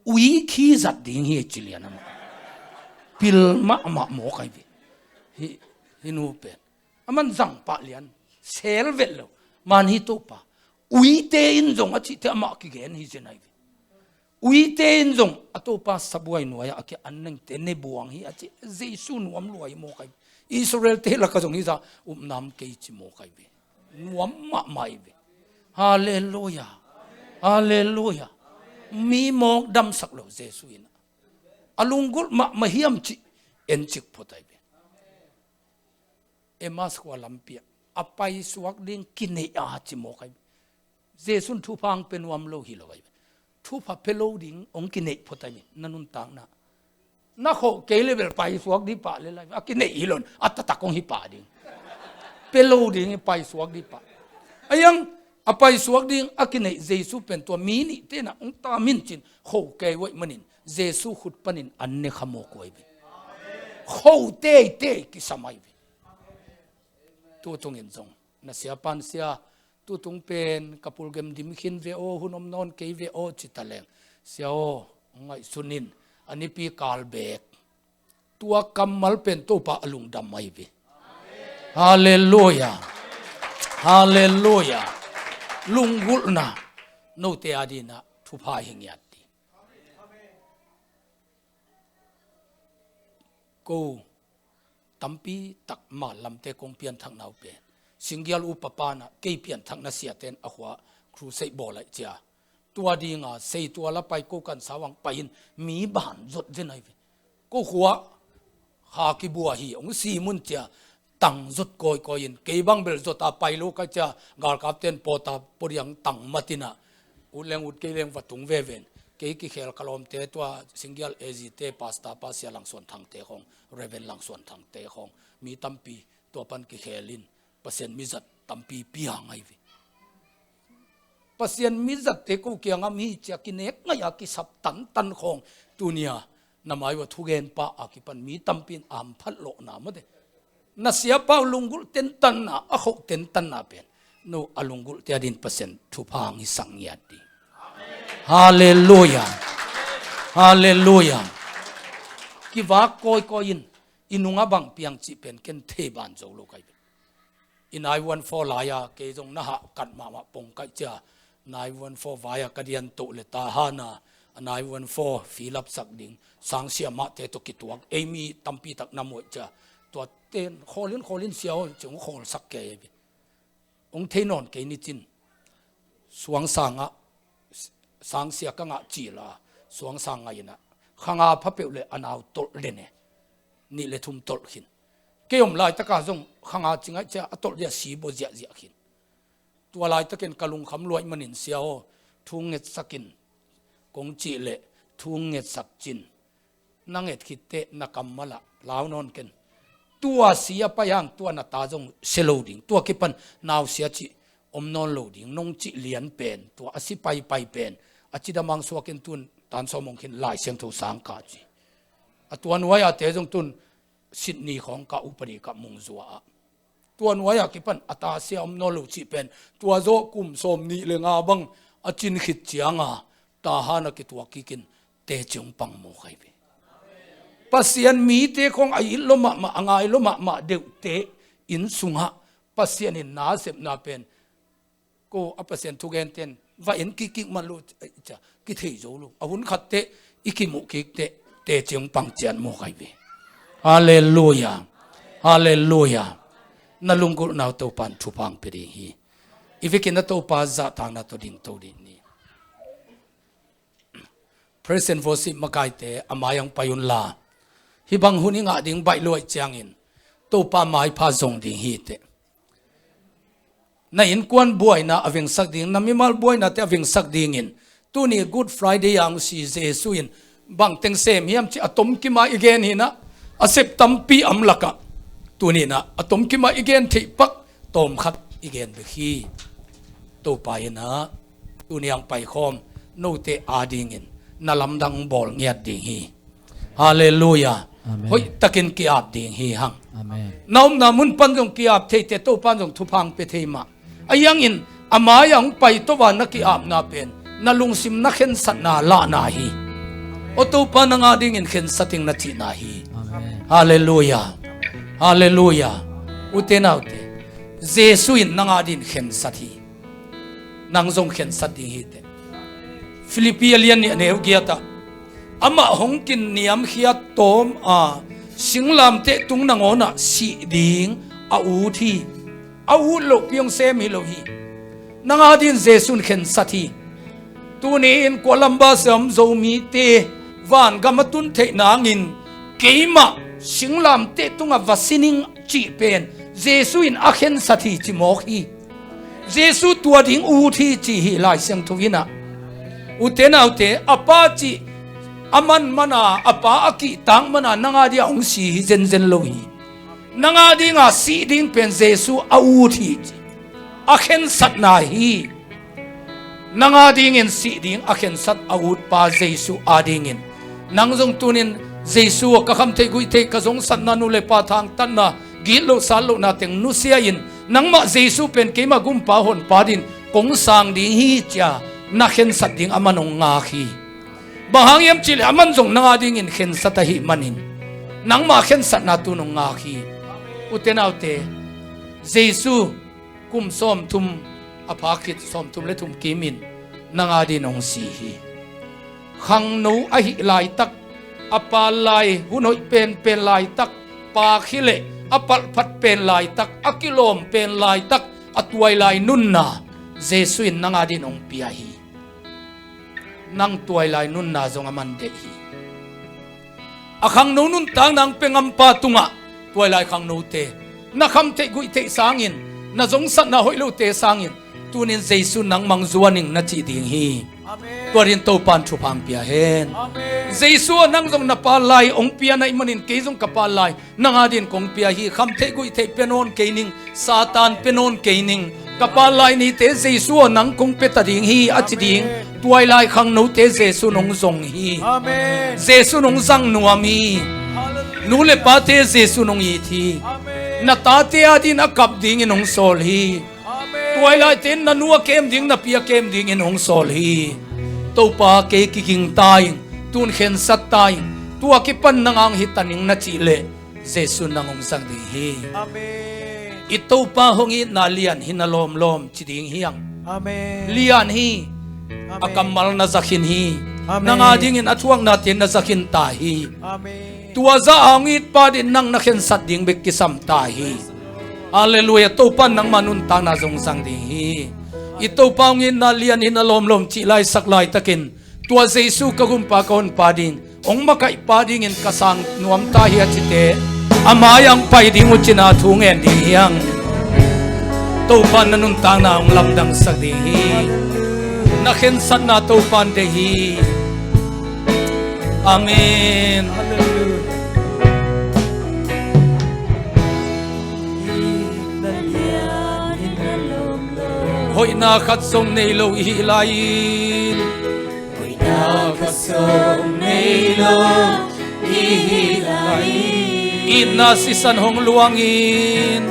Ui khi zat ding hi ci lian aman. Pil mahmah mawk ahi ve. Hih, hih nu pen aman zang pah lian. Sel vet lo. Man hi Topa. Uite in zong a cihte amah kigen hi zen ahi ve. Uite in zong a Topa sabuai nuai-ah a kia an nengte ne buang hi a ci. Jesu nuam lua hi mawk ahi ve. Israel-te lakah zong hi zah upna om kei ci mawk ahi ve. Nuam mahmah ahi ve. Halleluiah. Halleluiah. Mi mawk damsak lo Jesu in. A lunggulh mahmah hiam cih encik phot ahi ve. Emmaus khua lampi-ah a paisuak ding kineih a ci mawk ahi ve. Jesu in thupha hong pia nuam lo hi lo ahi ve. Thupha pia lo ding hong kineih phot ahi ve. Na nuntakna na khoh kei leh bel paisuak ding pah lel ahi ve. A kineih hi lo in a taktak hong hi pah ding. Pia lo ding hi paisuak ding pah. Ahi hang a paisuak ding a kineih Jesu pen tua mi nihte in ah hong tam in ci-in khoh kei uh ahih manin Jesu khut panin an ne kha mawk uh ahi ve. Khoh teitei kisam ahi ve. Tu tungin zong na siapa'n, sia, tu tung pen ka pulgem dim khin ve aw, hun om nawn kei ve aw ci ta leng, sia aw, ngaihsun in, a nipi kal beek. Tua kammal pen Topa a lungdam ahi ve. Halleluiah. Halleluiah. Lunggulhna note adingin ah thupha hi ngiat ding. Ko tampi tak mal lamte kong pianthakna uh pen, Singgial upa pa'n ah kei pianthakna siate in a khua crusade bawl ahih cia, tua dinga sei tual a pai ko kan sau ang pai in mi ban zot zen ahi ve. Ko khua kha kibua hi, hong si mun cia tang zot kawikawi in, kei bang bel zot a pai lo ka cia, galkapte in pawt a pawdiang tang mat in ah, ut leng ut kei leng va tung veve in. Kei kikhel ka lawmte tua Singgial A G te, Pastor pa Sia Langsuan Thangte khawng, Reverend Langsuan Thangte khawng, mi tampi tua pan kikhel in, Pasian mizat tampi piang ahi ve. Pasian mizatte ko kiangah mi cia kinek ngaih a kisap tantan khawng, tuni-a na mai-ah thugen pah a kipan mi tampi in a hamphat lawhna mate. Na siapa uh lunggulh tentanna, a khoh tentanna pen no a lunggulhte adingin Pasian thupha hong hisak ngiat ding. Halleluiah. Halleluiah. Kivak kawikawi in, i nungah bang piang cih pen ken thei ban zo lo ka hi ve. I nine one four lai-a kei zong na hahkat mahmah pong ka hih cia, nine one four vai-a ka diantoh leh Tahan-a nine one four fill up sak ding, sangsia mahte tawh kituak, ei mi tampi tak na muh cia, tuate in khawl in, khawl in sia aw, ci hong khawlsak kei hi ve. Hong thei nawn kei ni cin, suangsang ah, sangsia ka ngah cil a, suangsang ngaih in ah, kha nga pha peuh leh a nau tolh den e, nih le thum tolh khin. Kei om laitak a zong kha nga ci ngaih cia a tolh dia si bawl ziahziah khin. Tua laitakin ka lungkham lua ahih manin sia aw, thu ngetsak in kong cih leh, thu ngetsak cin, na nget khitteh na kammal ah lau nawn ken. Tua si a pai hang tua na ta zong sia lo ding, tua kipan nausia cih om nawn lo ding, nong cih lian pen, tua a si paipai pen a cidam hang suak in tun tan sawm hong khin Lai Siangtho sang ka ci. A tua nuai-a te zong tun Sydney khawng ka upadi ka mungzua ah, tua nuai-a kipan a ta sia om nawn lo cih pen, tua zawh kum sawm nih le nga bang a cin khit cianga tahan a kituak kikin teci hong pang mawk ahi ve. Pasian mite khawng a it lua mahmah, a ngai lua mahmah deuhte inn sungah Pasian in na sepna pen, ko a Pasian thugenten va en kikkik man lo, cia, kithei zo lo. A hun khatteh i kimuh kikteh teci hong pang ciat mawk ahi ve. Halleluia. Halleluia. Na lunggulhna uh Topan thupha hong pia ding hi. I vekin a Topa zahtakna tawh dingto ding ni. Praise and worship makaite a mai-ah hong pai unla, hih bang hun i ngah ding baih luaih ciangin Topa maipha zong ding hiteh. Na innkuan buaina a vengsak ding, na mimal buainate a vengsak dingin tuni Good Friday ah hong si Jesu in bangteng sem hiam cih a tomkim a i gen hinah, a sep tampi a om lakah tuni inah a tomkim a i gen theih pak tawmkhat i gen bek hi. Topa inah tuni hong paikhawm note adingin na lamdang bawl ngiat ding hi. Halleluia. Amen. Hoihtakin ki-ap ding hi hang. Amen. Na omna mun pan zong ki-ap theite Topan zong thupha hong pia thei mah. A hiangin a mai-ah hong pai tawh a na ki-apna pen na lungsim na khensatna lahna hi. Aw Topa nang adingin khensat ing na cihna hi. Amen. Halleluia. Halleluia. Ute naute, Jesu in nang adingin khensat hi. Nang zong khensat ding hiteh. Filippi a lian nih a neu giatah, amah hong kinniamkhiat tawm a singlamteh tung nangawnah sih ding a ut hi. A ut lohpi hong sem hi lo hi. Nang adingin Jesu in khensat hi. Tuni-in Columbus a om Zomite vangam a tun theih nangin keimah singlamteh tungah va si ning cih pen Jesu in a khensat hi ci mawk hi. Jesu tua ding ut hi ci hi Lai Siangtho inah. Ute naute, a pa cih a man mana, a pa a kihtak mana nang adingah hong si hi zenzen lo hi. Nang adinga sih ding pen Jesu a ut hi ci. A khensatna hi. Nang adingin sih ding a khensat a utpa Jesu adingin nang zong tunin Jesu aw ka khamtheih guihtheih ka zongsatna nu le pa thangtatna gitloh satlohna teng nusia in nangmah Jesu pen keimah gumpa honpa dingin kong sang ding hi cia na khensat ding a man hong ngak hi. Bang hang hiam cihleh a man zong nang adingin khensat ahih manin nangmah khensatna tun hong ngak hi. Ute naute, Jesu kum sawmthum a pha khit sawmthum le thum kimin nang adingin hong si hi. Khangno ahih laitak, a pal lai hun hoih penpen laitak, pak hileh a palhphat pen laitak, a kilawm pen laitak, a tuailai nunna Jesu in nang adingin hong pia hi. Nang tuailai nunna zong a man deih hi. A khangno nuntakna hong pia ngampa tungah tuailai khangnote, na khamtheih guihtheih sangin, na zongsatna hoih lote sangin tunin Jesu nangmah hong zuan ing na cih ding hi. Amen. Tua dingin Topan thupha hong pia hen. Amen. Jesu aw nang zong na pal lai hong pia na hih manin kei zong ka pal lai nang adingin kong pia hi. Khamtheih guihtheih pia nawn kei ning, Satan pia nawn kei ning. Ka pal lai nite Jesu aw nang kong pia ta ding hi a ci ding. Amen. Tuailai khangnote Jesu in hong zong hi. Amen. Jesu in hong zang nuam hi. Hallelujah. Nu le pate Jesu in hong it hi. Amen. Na tate adingin a kap dingin hong sawl hi. Amen. Tuailaite in na nu a kem ding, na pi a kem dingin hong sawl hi. Topa kei kiging ta ing, tun khensat ta ing, tua kipan nang a hong hi ta ning na cihleh Jesu in nang hong zang ding hi. Amen. I Topa hong itna lian hi na lawmlawm ci ding hi hang. Amen. Lian hi. Amen. A kammal na za khin hi. Amen. Nang adingin a thuaknate na za khin ta hi. Amen. Tua zah a hong itpa dingin nang na khensat ding bek kisam ta hi. Halleluia. Topan nangmah nuntakna zong zang ding hi. I Topa hong itna lian hi na lawmlawm cih laisak laitakin tua Jesu ka gumpa ka honpa ding, hong makaihpa dingin ka sang nuam ta hi a cite, a mai-ah hong pai ding uh cina thu ngen ding hi hang. Topan na nuntakna hong lamdangsak ding hi. Na khensatna Topan deih hi. Amen. Hoihna khat zong nei lo i hih lai-in, itna sisan hong luangin,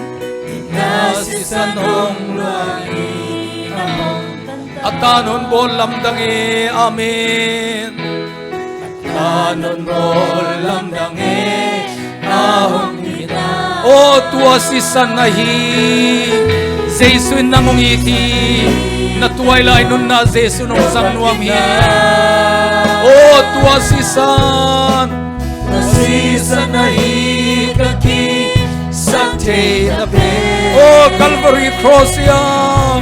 a tan hong bawl lamdang e. Amen. Aw, tua sisan ahi. Jesu in nang hong it hi. Na tuailai nunna Jesu in hong zang nuam hi. Aw, tua sisan. Aw, Calvary Cross ah.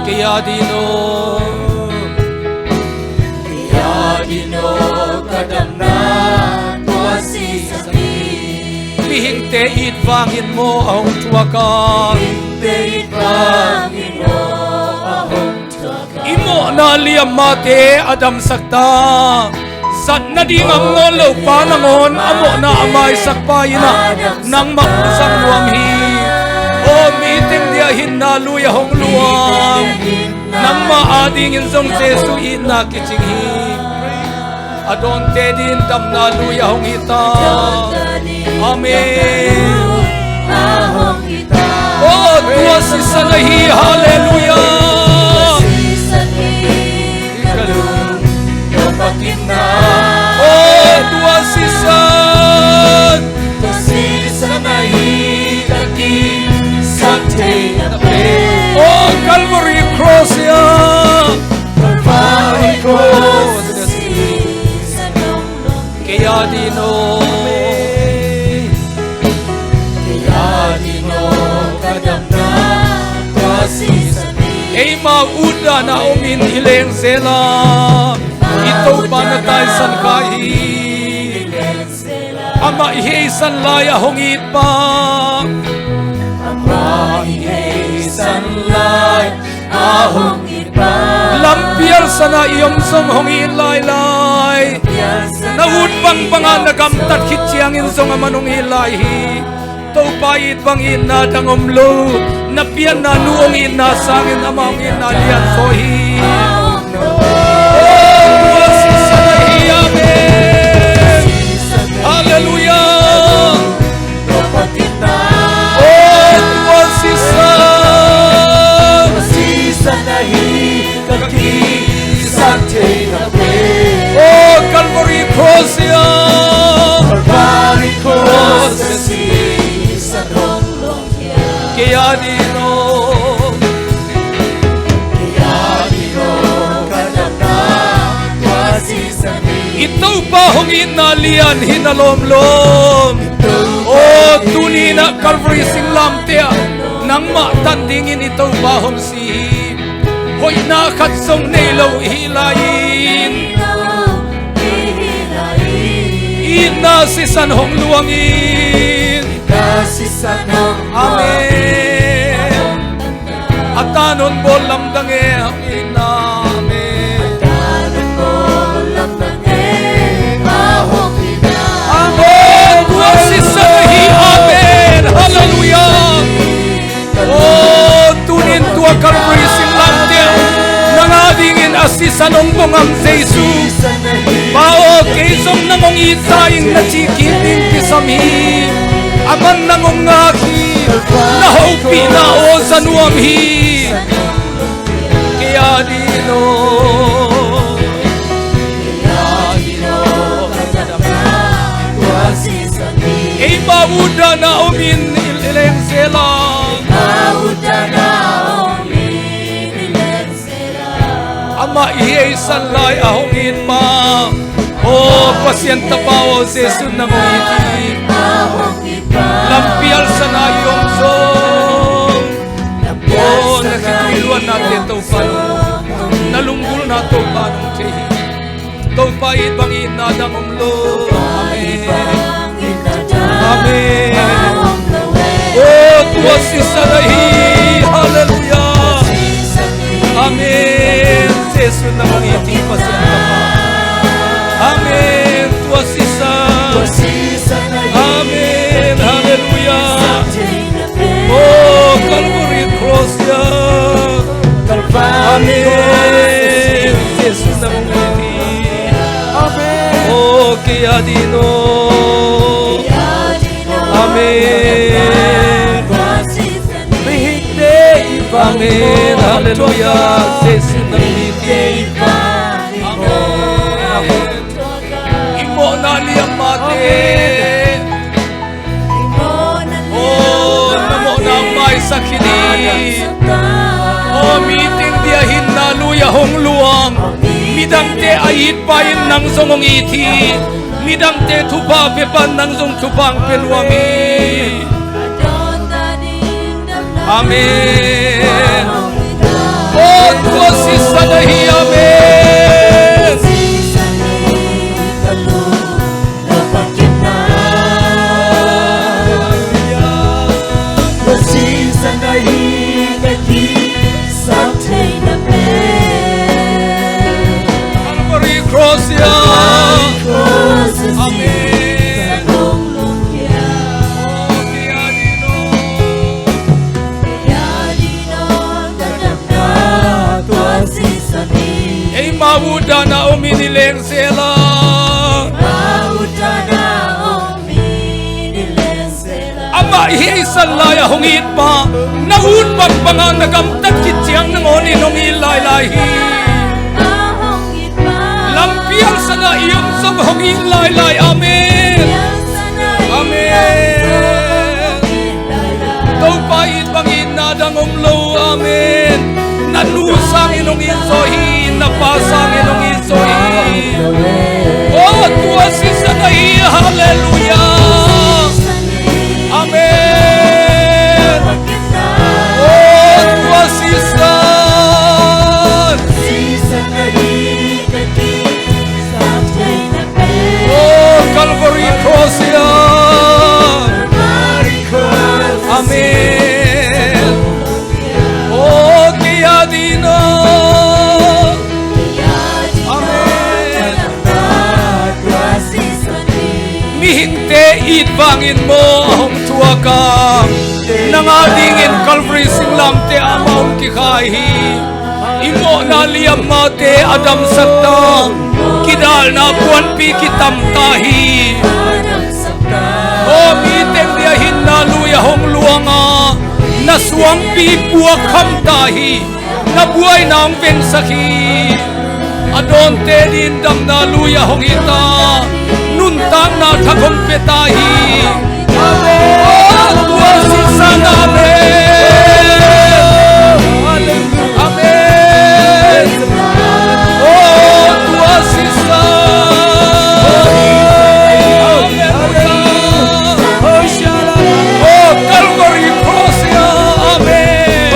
Kei adingin aw. Mihingte it vangin maw a hong thuak a. I mawhna liammate a damsak ta. Zat nading a om nawn lo pa nangawn a mawhna a maisak pa in ah nangmah hong zang nuam hi. Aw, mi teng dia hinna lui a hong luang, nangmah adingin zong Jesu itna kicing hi. A dawnte dingin damna lui a hong hi ta. Amen. Aw, tua sisan ahi. Halleluiah. Aw, tua sisan. Aw, Calvary Cross ah. Kei adingin aw. Eima utdan a omin i leng zel a, i Topa na taisan kha hi. Amah i heisan lai a hong it pa. Lampial san ah i om zong hong it lailai. Na ut bangbang ah na gamtat khit ciangin zong aman hong it lai hi. Topa it bang itna dang om lo. Na pianna nu hong itna sangin amah hong itna lian zaw hi. Aw, tua sisan ahi. Amen. Halleluiah. Aw, tua sisan. Aw, Calvary Cross ah. Kei adingin aw. I Topa hong itna lian hi na lawmlawm. Aw, tuni in ah Calvary singlamteh ah nangmah tan dingin i Topa hong si hi. Hoihna khat zong nei lo i hih lai-in, itna sisan hong luangin. Amen. A tan hong bawl lamdang e. Amen. Amen. Tua sisan ahi. Amen. Halleluiah. Aw, tuni in tua Calvary singlamteh ah nang adingin a sisan hong bawng a om Jesu. Pa aw, kei zong nang hong it ta ing na cih kik ding kisam hi. Aman nang hong ngak hi. Na hopihna aw za nuam hi. Kei adingin aw. Eima utdan a omin i leng zel a. Amah i heisan lai a hong it pa. Aw, Pasian Tapa aw, Jesu nang hong it hi. Lampial san ah i om zong. Aw, na khitui luannate Topa nong, na lunggulhna Topa nong thei hi. Topa it bang itna dang om lo. Amen. Amen. Aw, tua sisan ahi. Halleluiah. Jesu nang hong it hi Pasian ka Pa. Amen. Tua sisan. Amen. Halleluiah. Oh, Calvary Cross ah. Amen. Jesu nang hong it hi. Amen. Oh, kei a ding aw. Amen. Amen. Halleluiah. Jesu nang it hi. Amen. I mawhna liammate. Oh, na mawhna maisak hi ni. Oh, mi teng dia hinna lui a hong luang. Midangte a it pa in nang zong hong it hi. Midangte thupha pia pan nang zong thupha hong pia nuam hi. Amen. Oh, tua sisan ahi. Amen. Calvary Cross ah. Amen. Eima utdan a om in i leng zel a. Amah i heisan lai a hong it pa, na ut bangbang a na gamtat khit ciang nangawn in hong it lailai hi. Lampi alsan a i om zong hong it lailai. Amen. Amen. Topa it bang itna dang om lo. Amen. Na nu sangin hong it zaw hi, na pa sangin hong it zaw hi. Oh, tua sisan ahi. Halleluiah. Amen. Oh, tua sisan. Oh, Calvary Cross ah. Amen. Oh, kei a ding aw. Amen. Mihingte it vangin maw a hong thuak a, nang a dingin Calvary singlamteh ah amah hong kikhai hi. I mawhna liammate a damsak ta, kidalna puanpi kitam ta hi. Aw, mi teng dia hinna lui a hong luang a, na suangpi puak kham ta hi. Na buaina hong vengsak hi. A dawnte ding damna lui a hong hi ta, nuntakna thak hong pia ta hi. Amen. Oh, tua sisan. Amen. Amen. Oh, tua sisan. Amen. Oh, Calvary Cross ah. Amen.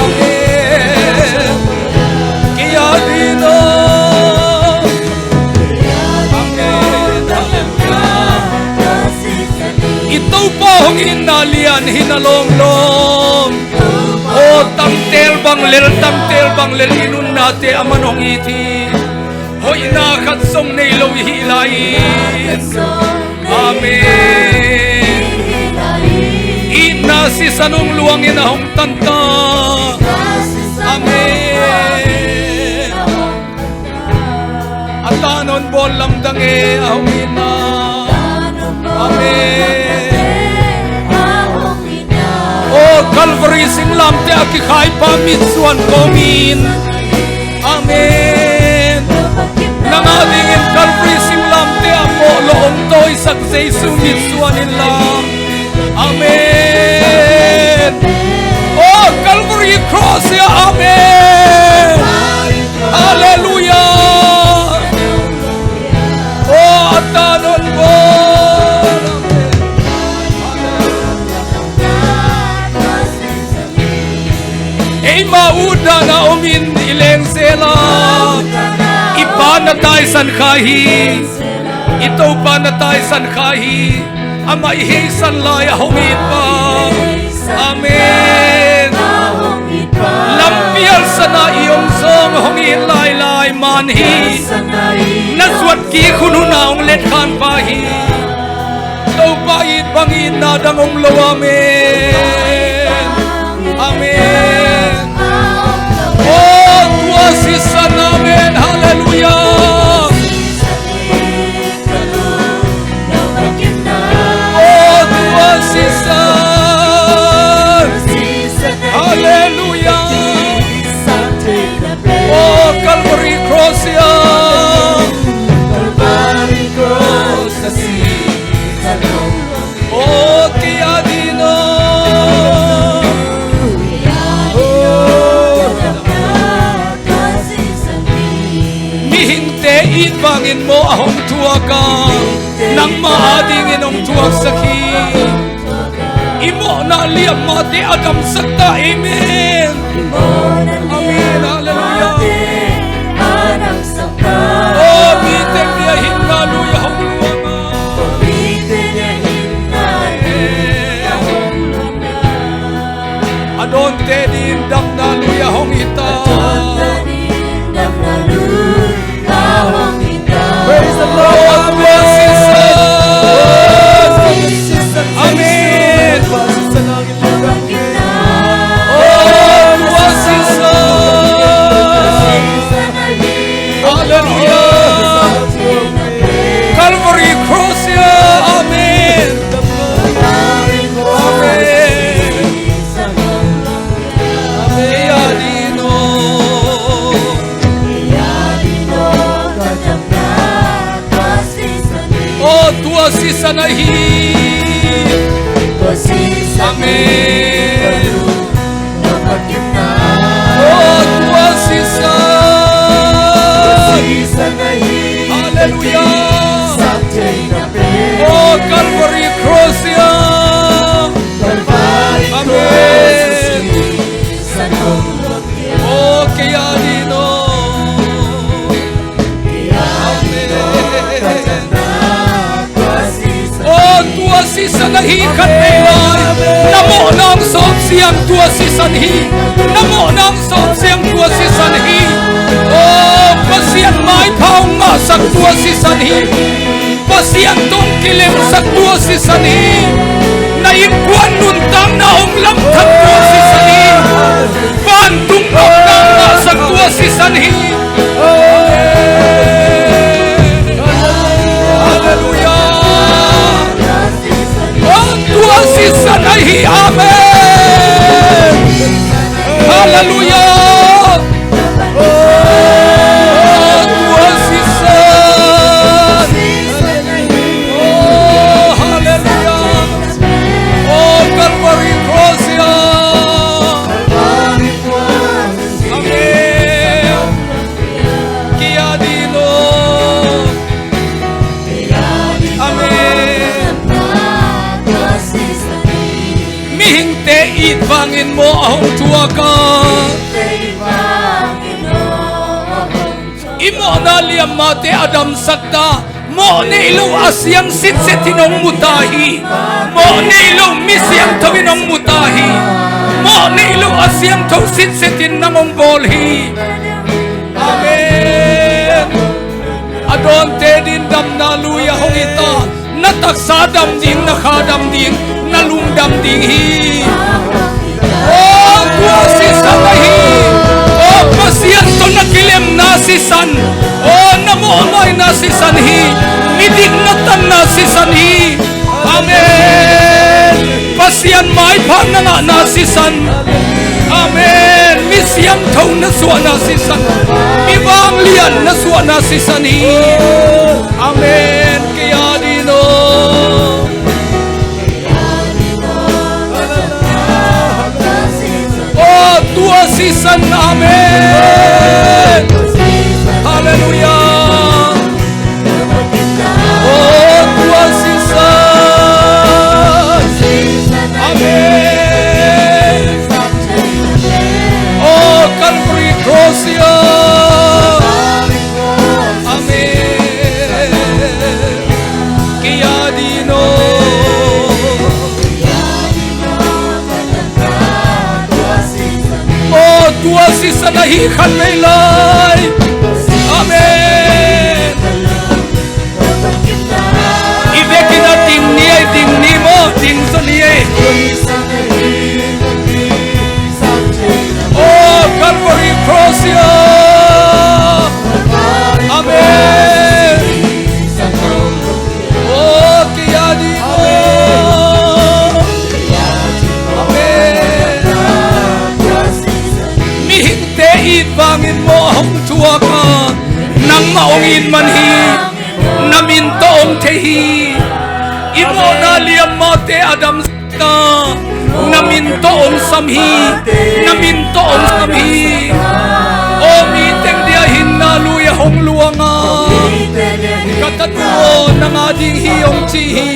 Amen. Kei a ding aw. Amen. Hallelujah. I Topa hong itna lian hi na lawmlawm. Aw, tangtel bang lel, tangtel bang lel i nunate aman hong it hi. Hoihna khat zong nei lo i hih lai in. Amen. Itna sisan hong luangin a hong tan ta. Amen. A tanhon bawl lamdang e a hong itna. Amen. Aw, Calvary singlamteh a kikhai pa mitsuan kawmin. Amen. Nang a dingin Calvary singlamteh ah mawh lawh om tawisak Jesu mitsuan inla. Amen. Oh, Calvary Cross ah. Amen. Halleluiah. Oh, a tanhon bawl. Eima utdan a om in i leng zel a, i Pa na taisan kha hi. I Topa na taisan kha hi. Amah i heisan lai a hong it pa. Amen. Lampi alsana i om zong hong it lailai man hi. Na zuat kik hun hun a hong letkhan pa hi. Topa it bang itna dang om lo. Amen. Amen. Oh, tua sisan, amen. Halleluijah. Oh, tua sisan. Halleluijah. Oh, Calvary Cross, ya. Oh, kei adingin, oh. Mihingte it vangin mawh a hong thuak a, nangmah adingin hong thuaksak hi. I mawhna liammate a damsak ta. Amen. Amen. Halleluijah. Oh, mite bia hinna lui a hong luang a. A dawnte dingin damna lui a hong hi ta. Praise the Lord. Amen. Oh, tua sisan. Halleluijah. Calvary Cross, ya. Amen. Amen. Amen. Kei adingin, oh. Oh, tua sisan ahi. Amen. Oh, tua sisan. Halleluijah. Oh, Calvary Cross, ya. Amen. Oh, kei adingin, oh. Amen. Oh, tua sisan ahi khat vei lai. Na mawhna hong sawp siang tua sisan hi. Na mawhna hong sawp siang tua sisan hi. Oh, Pasian maipha hong ngahsak tua sisan hi. Pasian tawh kilemsak tua sisan hi. Na innkuan nuntakna hong lamthang tua sisan hi. Vantung nopna ngahsak tua sisan hi. Halleluijah. Oh, tua sisan ahi. Amen. Halleluijah. Oh, tua sisan. Oh, halleluijah. Oh, Calvary Cross, ya. Amen. Kei adingin, oh. Amen. Mihingte it vangin mawh a hong thuak a. I mawhna liammate a damsak ta. Mawh nei lo a siang sitset in hong mu ta hi. Mawh nei lo mi siangtho in hong mu ta hi. Mawh nei lo a siangtho sitset in nang hong bawl hi. Amen. A dawnte dingin damna lui a hong hi ta. Na taksa dam ding, na kha dam ding, na lungdam ding hi. Oh, tua sisan ahi. Oh, Pasian tawh na kilemna sisan. Oh, na mawhmaina sisan hi. Midik na tanna sisan hi. Amen. Pasian maipha na ngahna sisan. Amen. Mi siangtho na suahna sisan. Mi vanglian na suahna sisan hi. Amen. Kei adingin, oh. Oh, tua sisan. Amen. Halleluijah. Oh, tua sisan. Amen. Oh, Calvary Cross, ya. Amen. hi khat vei lai. Amen. I vekin a ding ni ei, ding ni maw, ding zaw ni ei. Oh, Calvary Cross ia. Amen. Oh, kia di ko. Amen. Mihingte it vangin maw a hong thuak a, nangmah hong it man hi. Na min tawh hong thei hi. I mawhna liammate a damsak a, na min tawh hong sam hi. Na min tawh hong sam hi. Aw, mi teng dia hinna lui a hong luang a, ka tanu aw, nang a ding hi hong ci hi.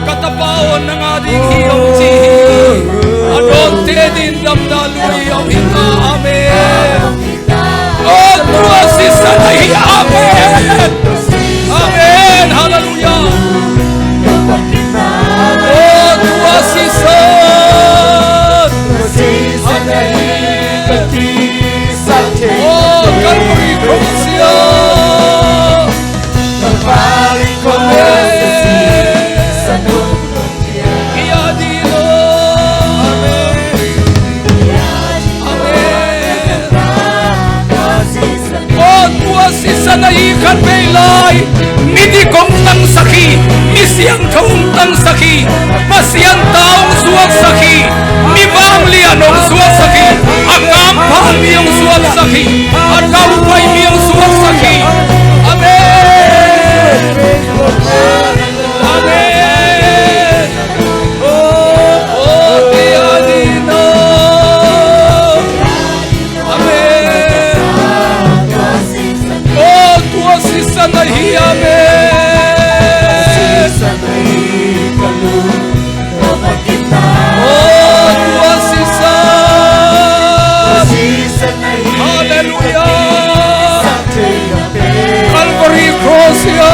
Ka tapa aw, nang a ding hi hong ci hi. A dawnte din damna lui a om hi ta. Amen. Oh, tua sisan ahi. Amen. Amen. Hallelujah. Oh, tua sisan. Oh, Calvary Cross ia. Amen. Amen. Oh, tua sisan ahi khat vei lai. Midik hong tangsak hi. Mi siangtho hong tangsak hi. Pasian ta hong suaksak hi. Mi vanglian hong suaksak hi. A kampha mi hong suaksak hi. A daupai mi hong suaksak hi. Amen. Amen. Oh, kia di no. Amen. Oh, tua sisan ahi. Amen. Oh, tua sisan. Hallelujah. Calvary Cross ia.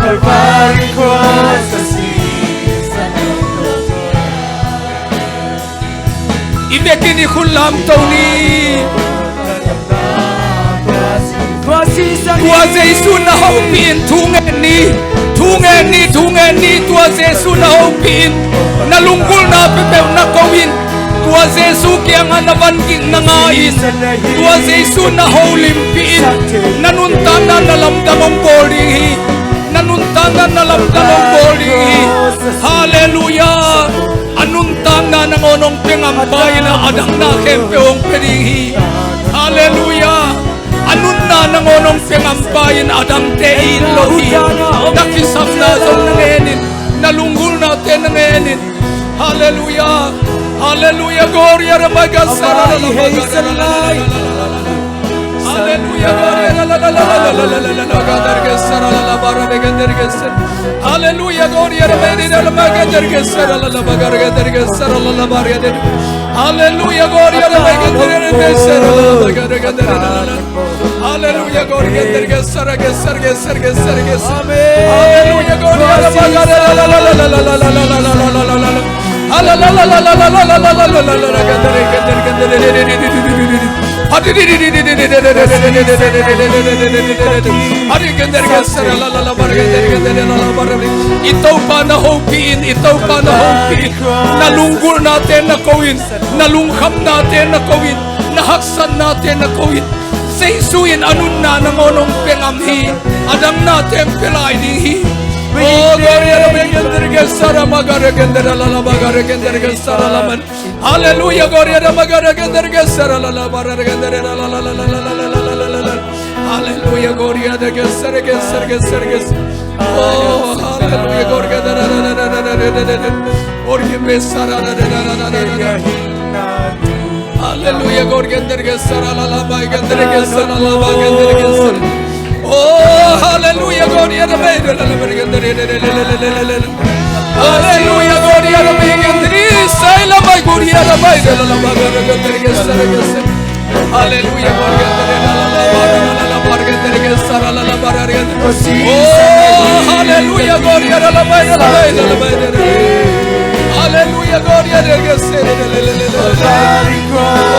Calvary Cross. I vekin i khut lamto ni. Tua Jesu na hopih in, thu ngen ni. Thu ngen ni, thu ngen ni, tua Jesu na hopih in. Na lunggulhna peuhpeuh na ko in. Tua Jesu kiangah na van gik na nga in. Tua Jesu na holimpih in. Na nuntakna na lamdang hong bawl ding hi. Na nuntakna na lamdang hong bawl ding hi. Halleluiah. A nuntakna nangawn hong pia ngampa in a, a dang na khempeuh hong pia ding hi. Halleluiah. A nunna nangawn hong pia ngampa in a dangte it lo hi. Na kisapna zong na ngen in. Na lunggulhnate na ngen in. Halleluiah. Halleluiah. Gloria. Halleluiah. Halleluiah. Gloria. Halleluiah. Gloria. Halleluiah. Gloria. Amen. Halleluiah. Gloria. I Topa na hopih in, i Topa na hopih in. Na lunggulhnate na ko in, na lungkhamnate na ko in, na haksatnate na ko in. Jesu in a nunna nangawn hong pia ngam hi. A dang nate hong pia lai ding hi. Oh, gloria. Halleluiah. Gloria. Halleluiah. Gloria. Oh, halleluiah. Gloria. Halleluiah. Gloria. Oh, halleluiah. Gloria. Halleluiah. Gloria. Halleluiah. Gloria. Oh, halleluiah. Gloria. Halleluiah. Gloria. Oh,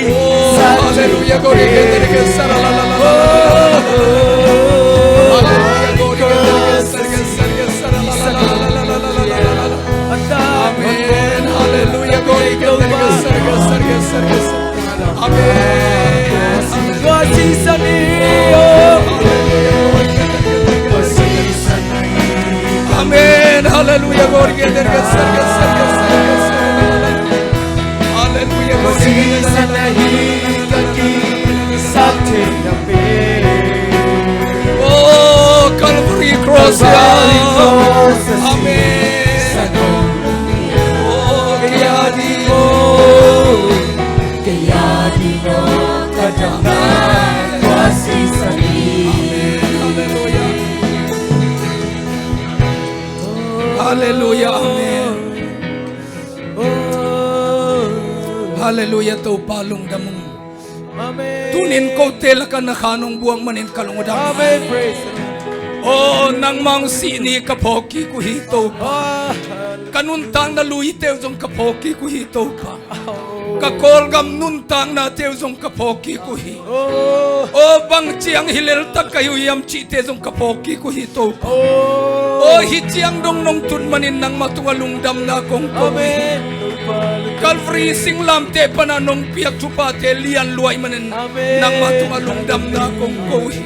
Oh, hallelujah, glory. Amen. Hallelujah, glory. Amen. Amen. Hallelujah, glory. Hallelujah, glory. Oh, Calvary Cross, Calvary Cross. Amen. Oh, kei a ding, oh, kei a ding, oh, ka dam na ka sisan hi. Amen. Hallelujah. Hallelujah. Amen. Hallelujah. Topa lungdam ung. Amen. Tunin kote lakah na khan hong buak manin ka lungdam. Amen. Praise the Lord. Oh, nangmah hong sih ni ka phawk kik uh hi Topa. Ah. Ka nuntakna luite uh zong ka phawk kik uh hi Topa. Oh. Ka Kawlgam nuntaknate uh zong ka phawk kik uh hi. Oh. Oh, bang ciang hi leltak ka hi uh hiam cihte zong ka phawk kik uh hi Topa. Oh. Oh, hi ciang dong nong tun manin nangmah tungah lungdamna kong ko hi. Amen. Calvary singlamteh pana nong piak thuphate lian luai manin, amen, nangmah tungah lungdamna kong ko hi.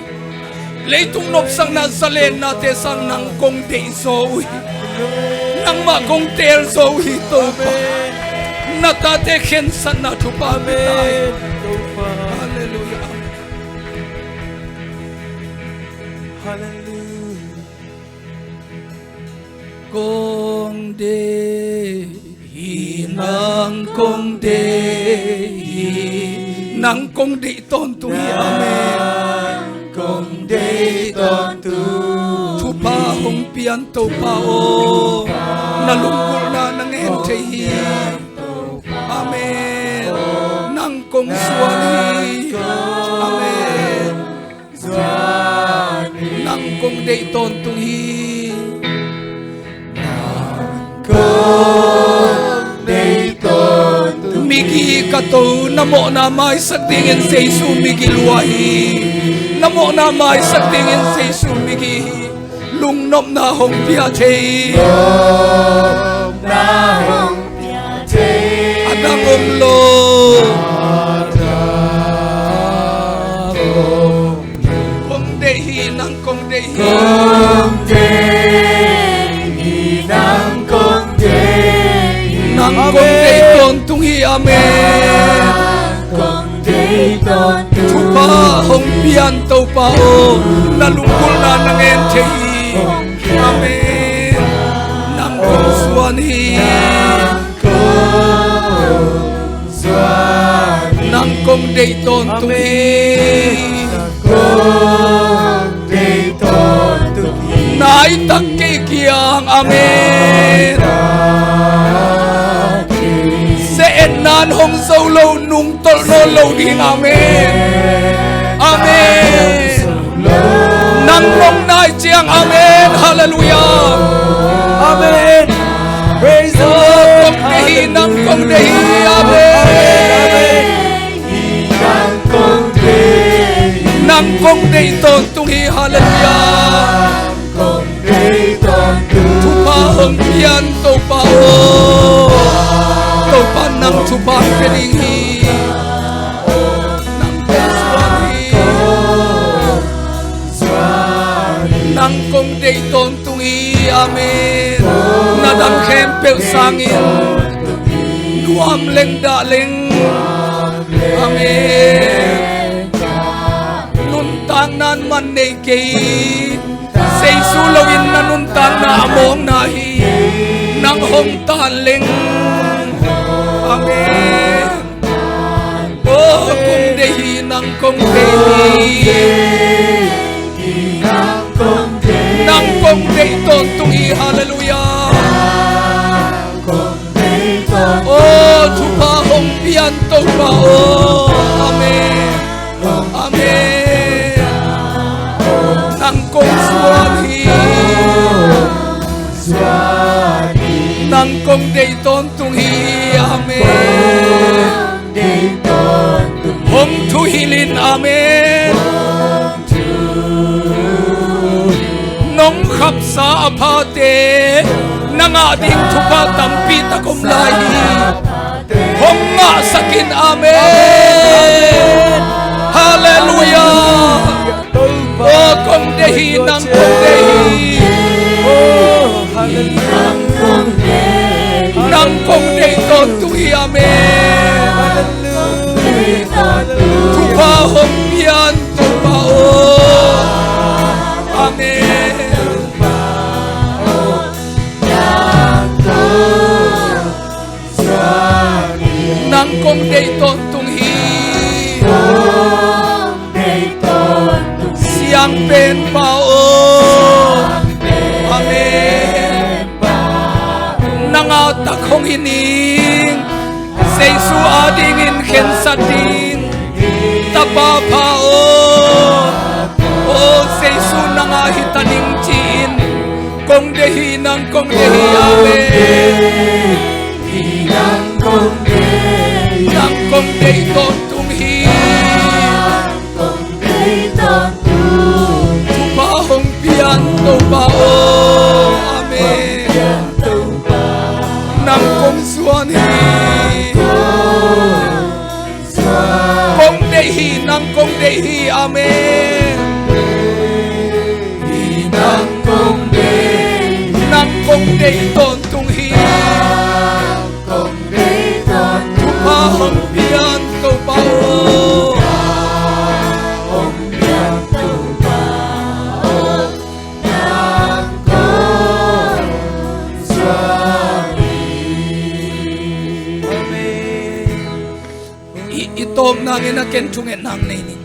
Leitung nopsakna zalennate sang nang kong deihzaw uh hi. Nangmah kong teelzaw uh hi Topa. Amen. Na tate khensatna thupha, amen, pia ta hi. Hallelujah. Hallelujah. Kong deih hi, nang kong deih hi. Nang kong deih tawntung hi, amen. Nang kong deih tawntung hi. Thupha hong pian Topa aw, na lunggulhna na ngen thei hi. Amen. Nang kong suan hi. Amen. Nang kong deih tawntung hi. Nang kong deih tawntung hi. Migi ka to, na mawhna maisak dingin Jesu migi lua hi. Na mawhna maisak dingin Jesu migi hi. Lungnopna hong pia thei. Lungnopna hong pia thei. A dang om lo. A dang om lo. Kong deih hi, nang kong deih hi. Kong deih hi, nang kong deih hi. Nang kong deih tawntung hi, amen. Nang kong deih tawntung. Thupha hong pian Topa aw, na lunggulhna na ngen thei hi. Amen. Nang kong suan hi. Nang kong deih tawntung hi. Nai tak kei kiang, amen. Ze-etna in hong zo lo, nungtolh nawn lo ding, amen. Amen. Nang nong nai ciang, amen. Hallelujah. Amen. Praise the Lord. Kong deih hi, nang kong deih hi, amen. Amen. Nang kong deih tawntung hi, hallelujah. Thupha hong pian Topa aw, Topa nang thupha pia ding hi. Nang kong suan hi. Nang kong deih tawntung hi, amen. Na dang khempeuh sangin nuam leng dah leng, amen. Nuntakna in man nei kei. Jesu loin na nuntakna a mawkna hi. Nang hong tan leng. Amen. Oh, kong deih hi, nang kong deih hi. Nang kong deih tawntung hi, hallelujah. Oh, thupha hong pian Topa aw. Amen. Amen. Nang kong suan hi. Nang Kong deih tawntung hi. Amen. Hong thuhilh in. Amen. Nong khapsa a phate na ngah ding thupha tampi tak om lai hi. Hong ngahsak in. Amen. Halleluiah. Aw, kong deih hi, nang kong deih hi. Nang kong deih tawntung hi. Amen. Thupha hong pia in Topa aw. Amen. Nang kong deih tawntung hi. Siangpenpa aw. Amen. Nang a tak hong hi ning. Jesu adingin khensat ding Tapa pha aw. Aw, Jesu nang a hi ta ning ci-in kong deih hi, nang kong deih hi. Amen. Nang kong deih tawntung hi. Thupha hong pia in Topa aw. Amen. Nang kong suan hi. Kong deih hi, nang kong deih hi. Amen. Nang kong deih, nang kong deih tawntung hi. Thupha hong pia in Topa aw. I, i tawp nangin a ken thunget nang nei ning.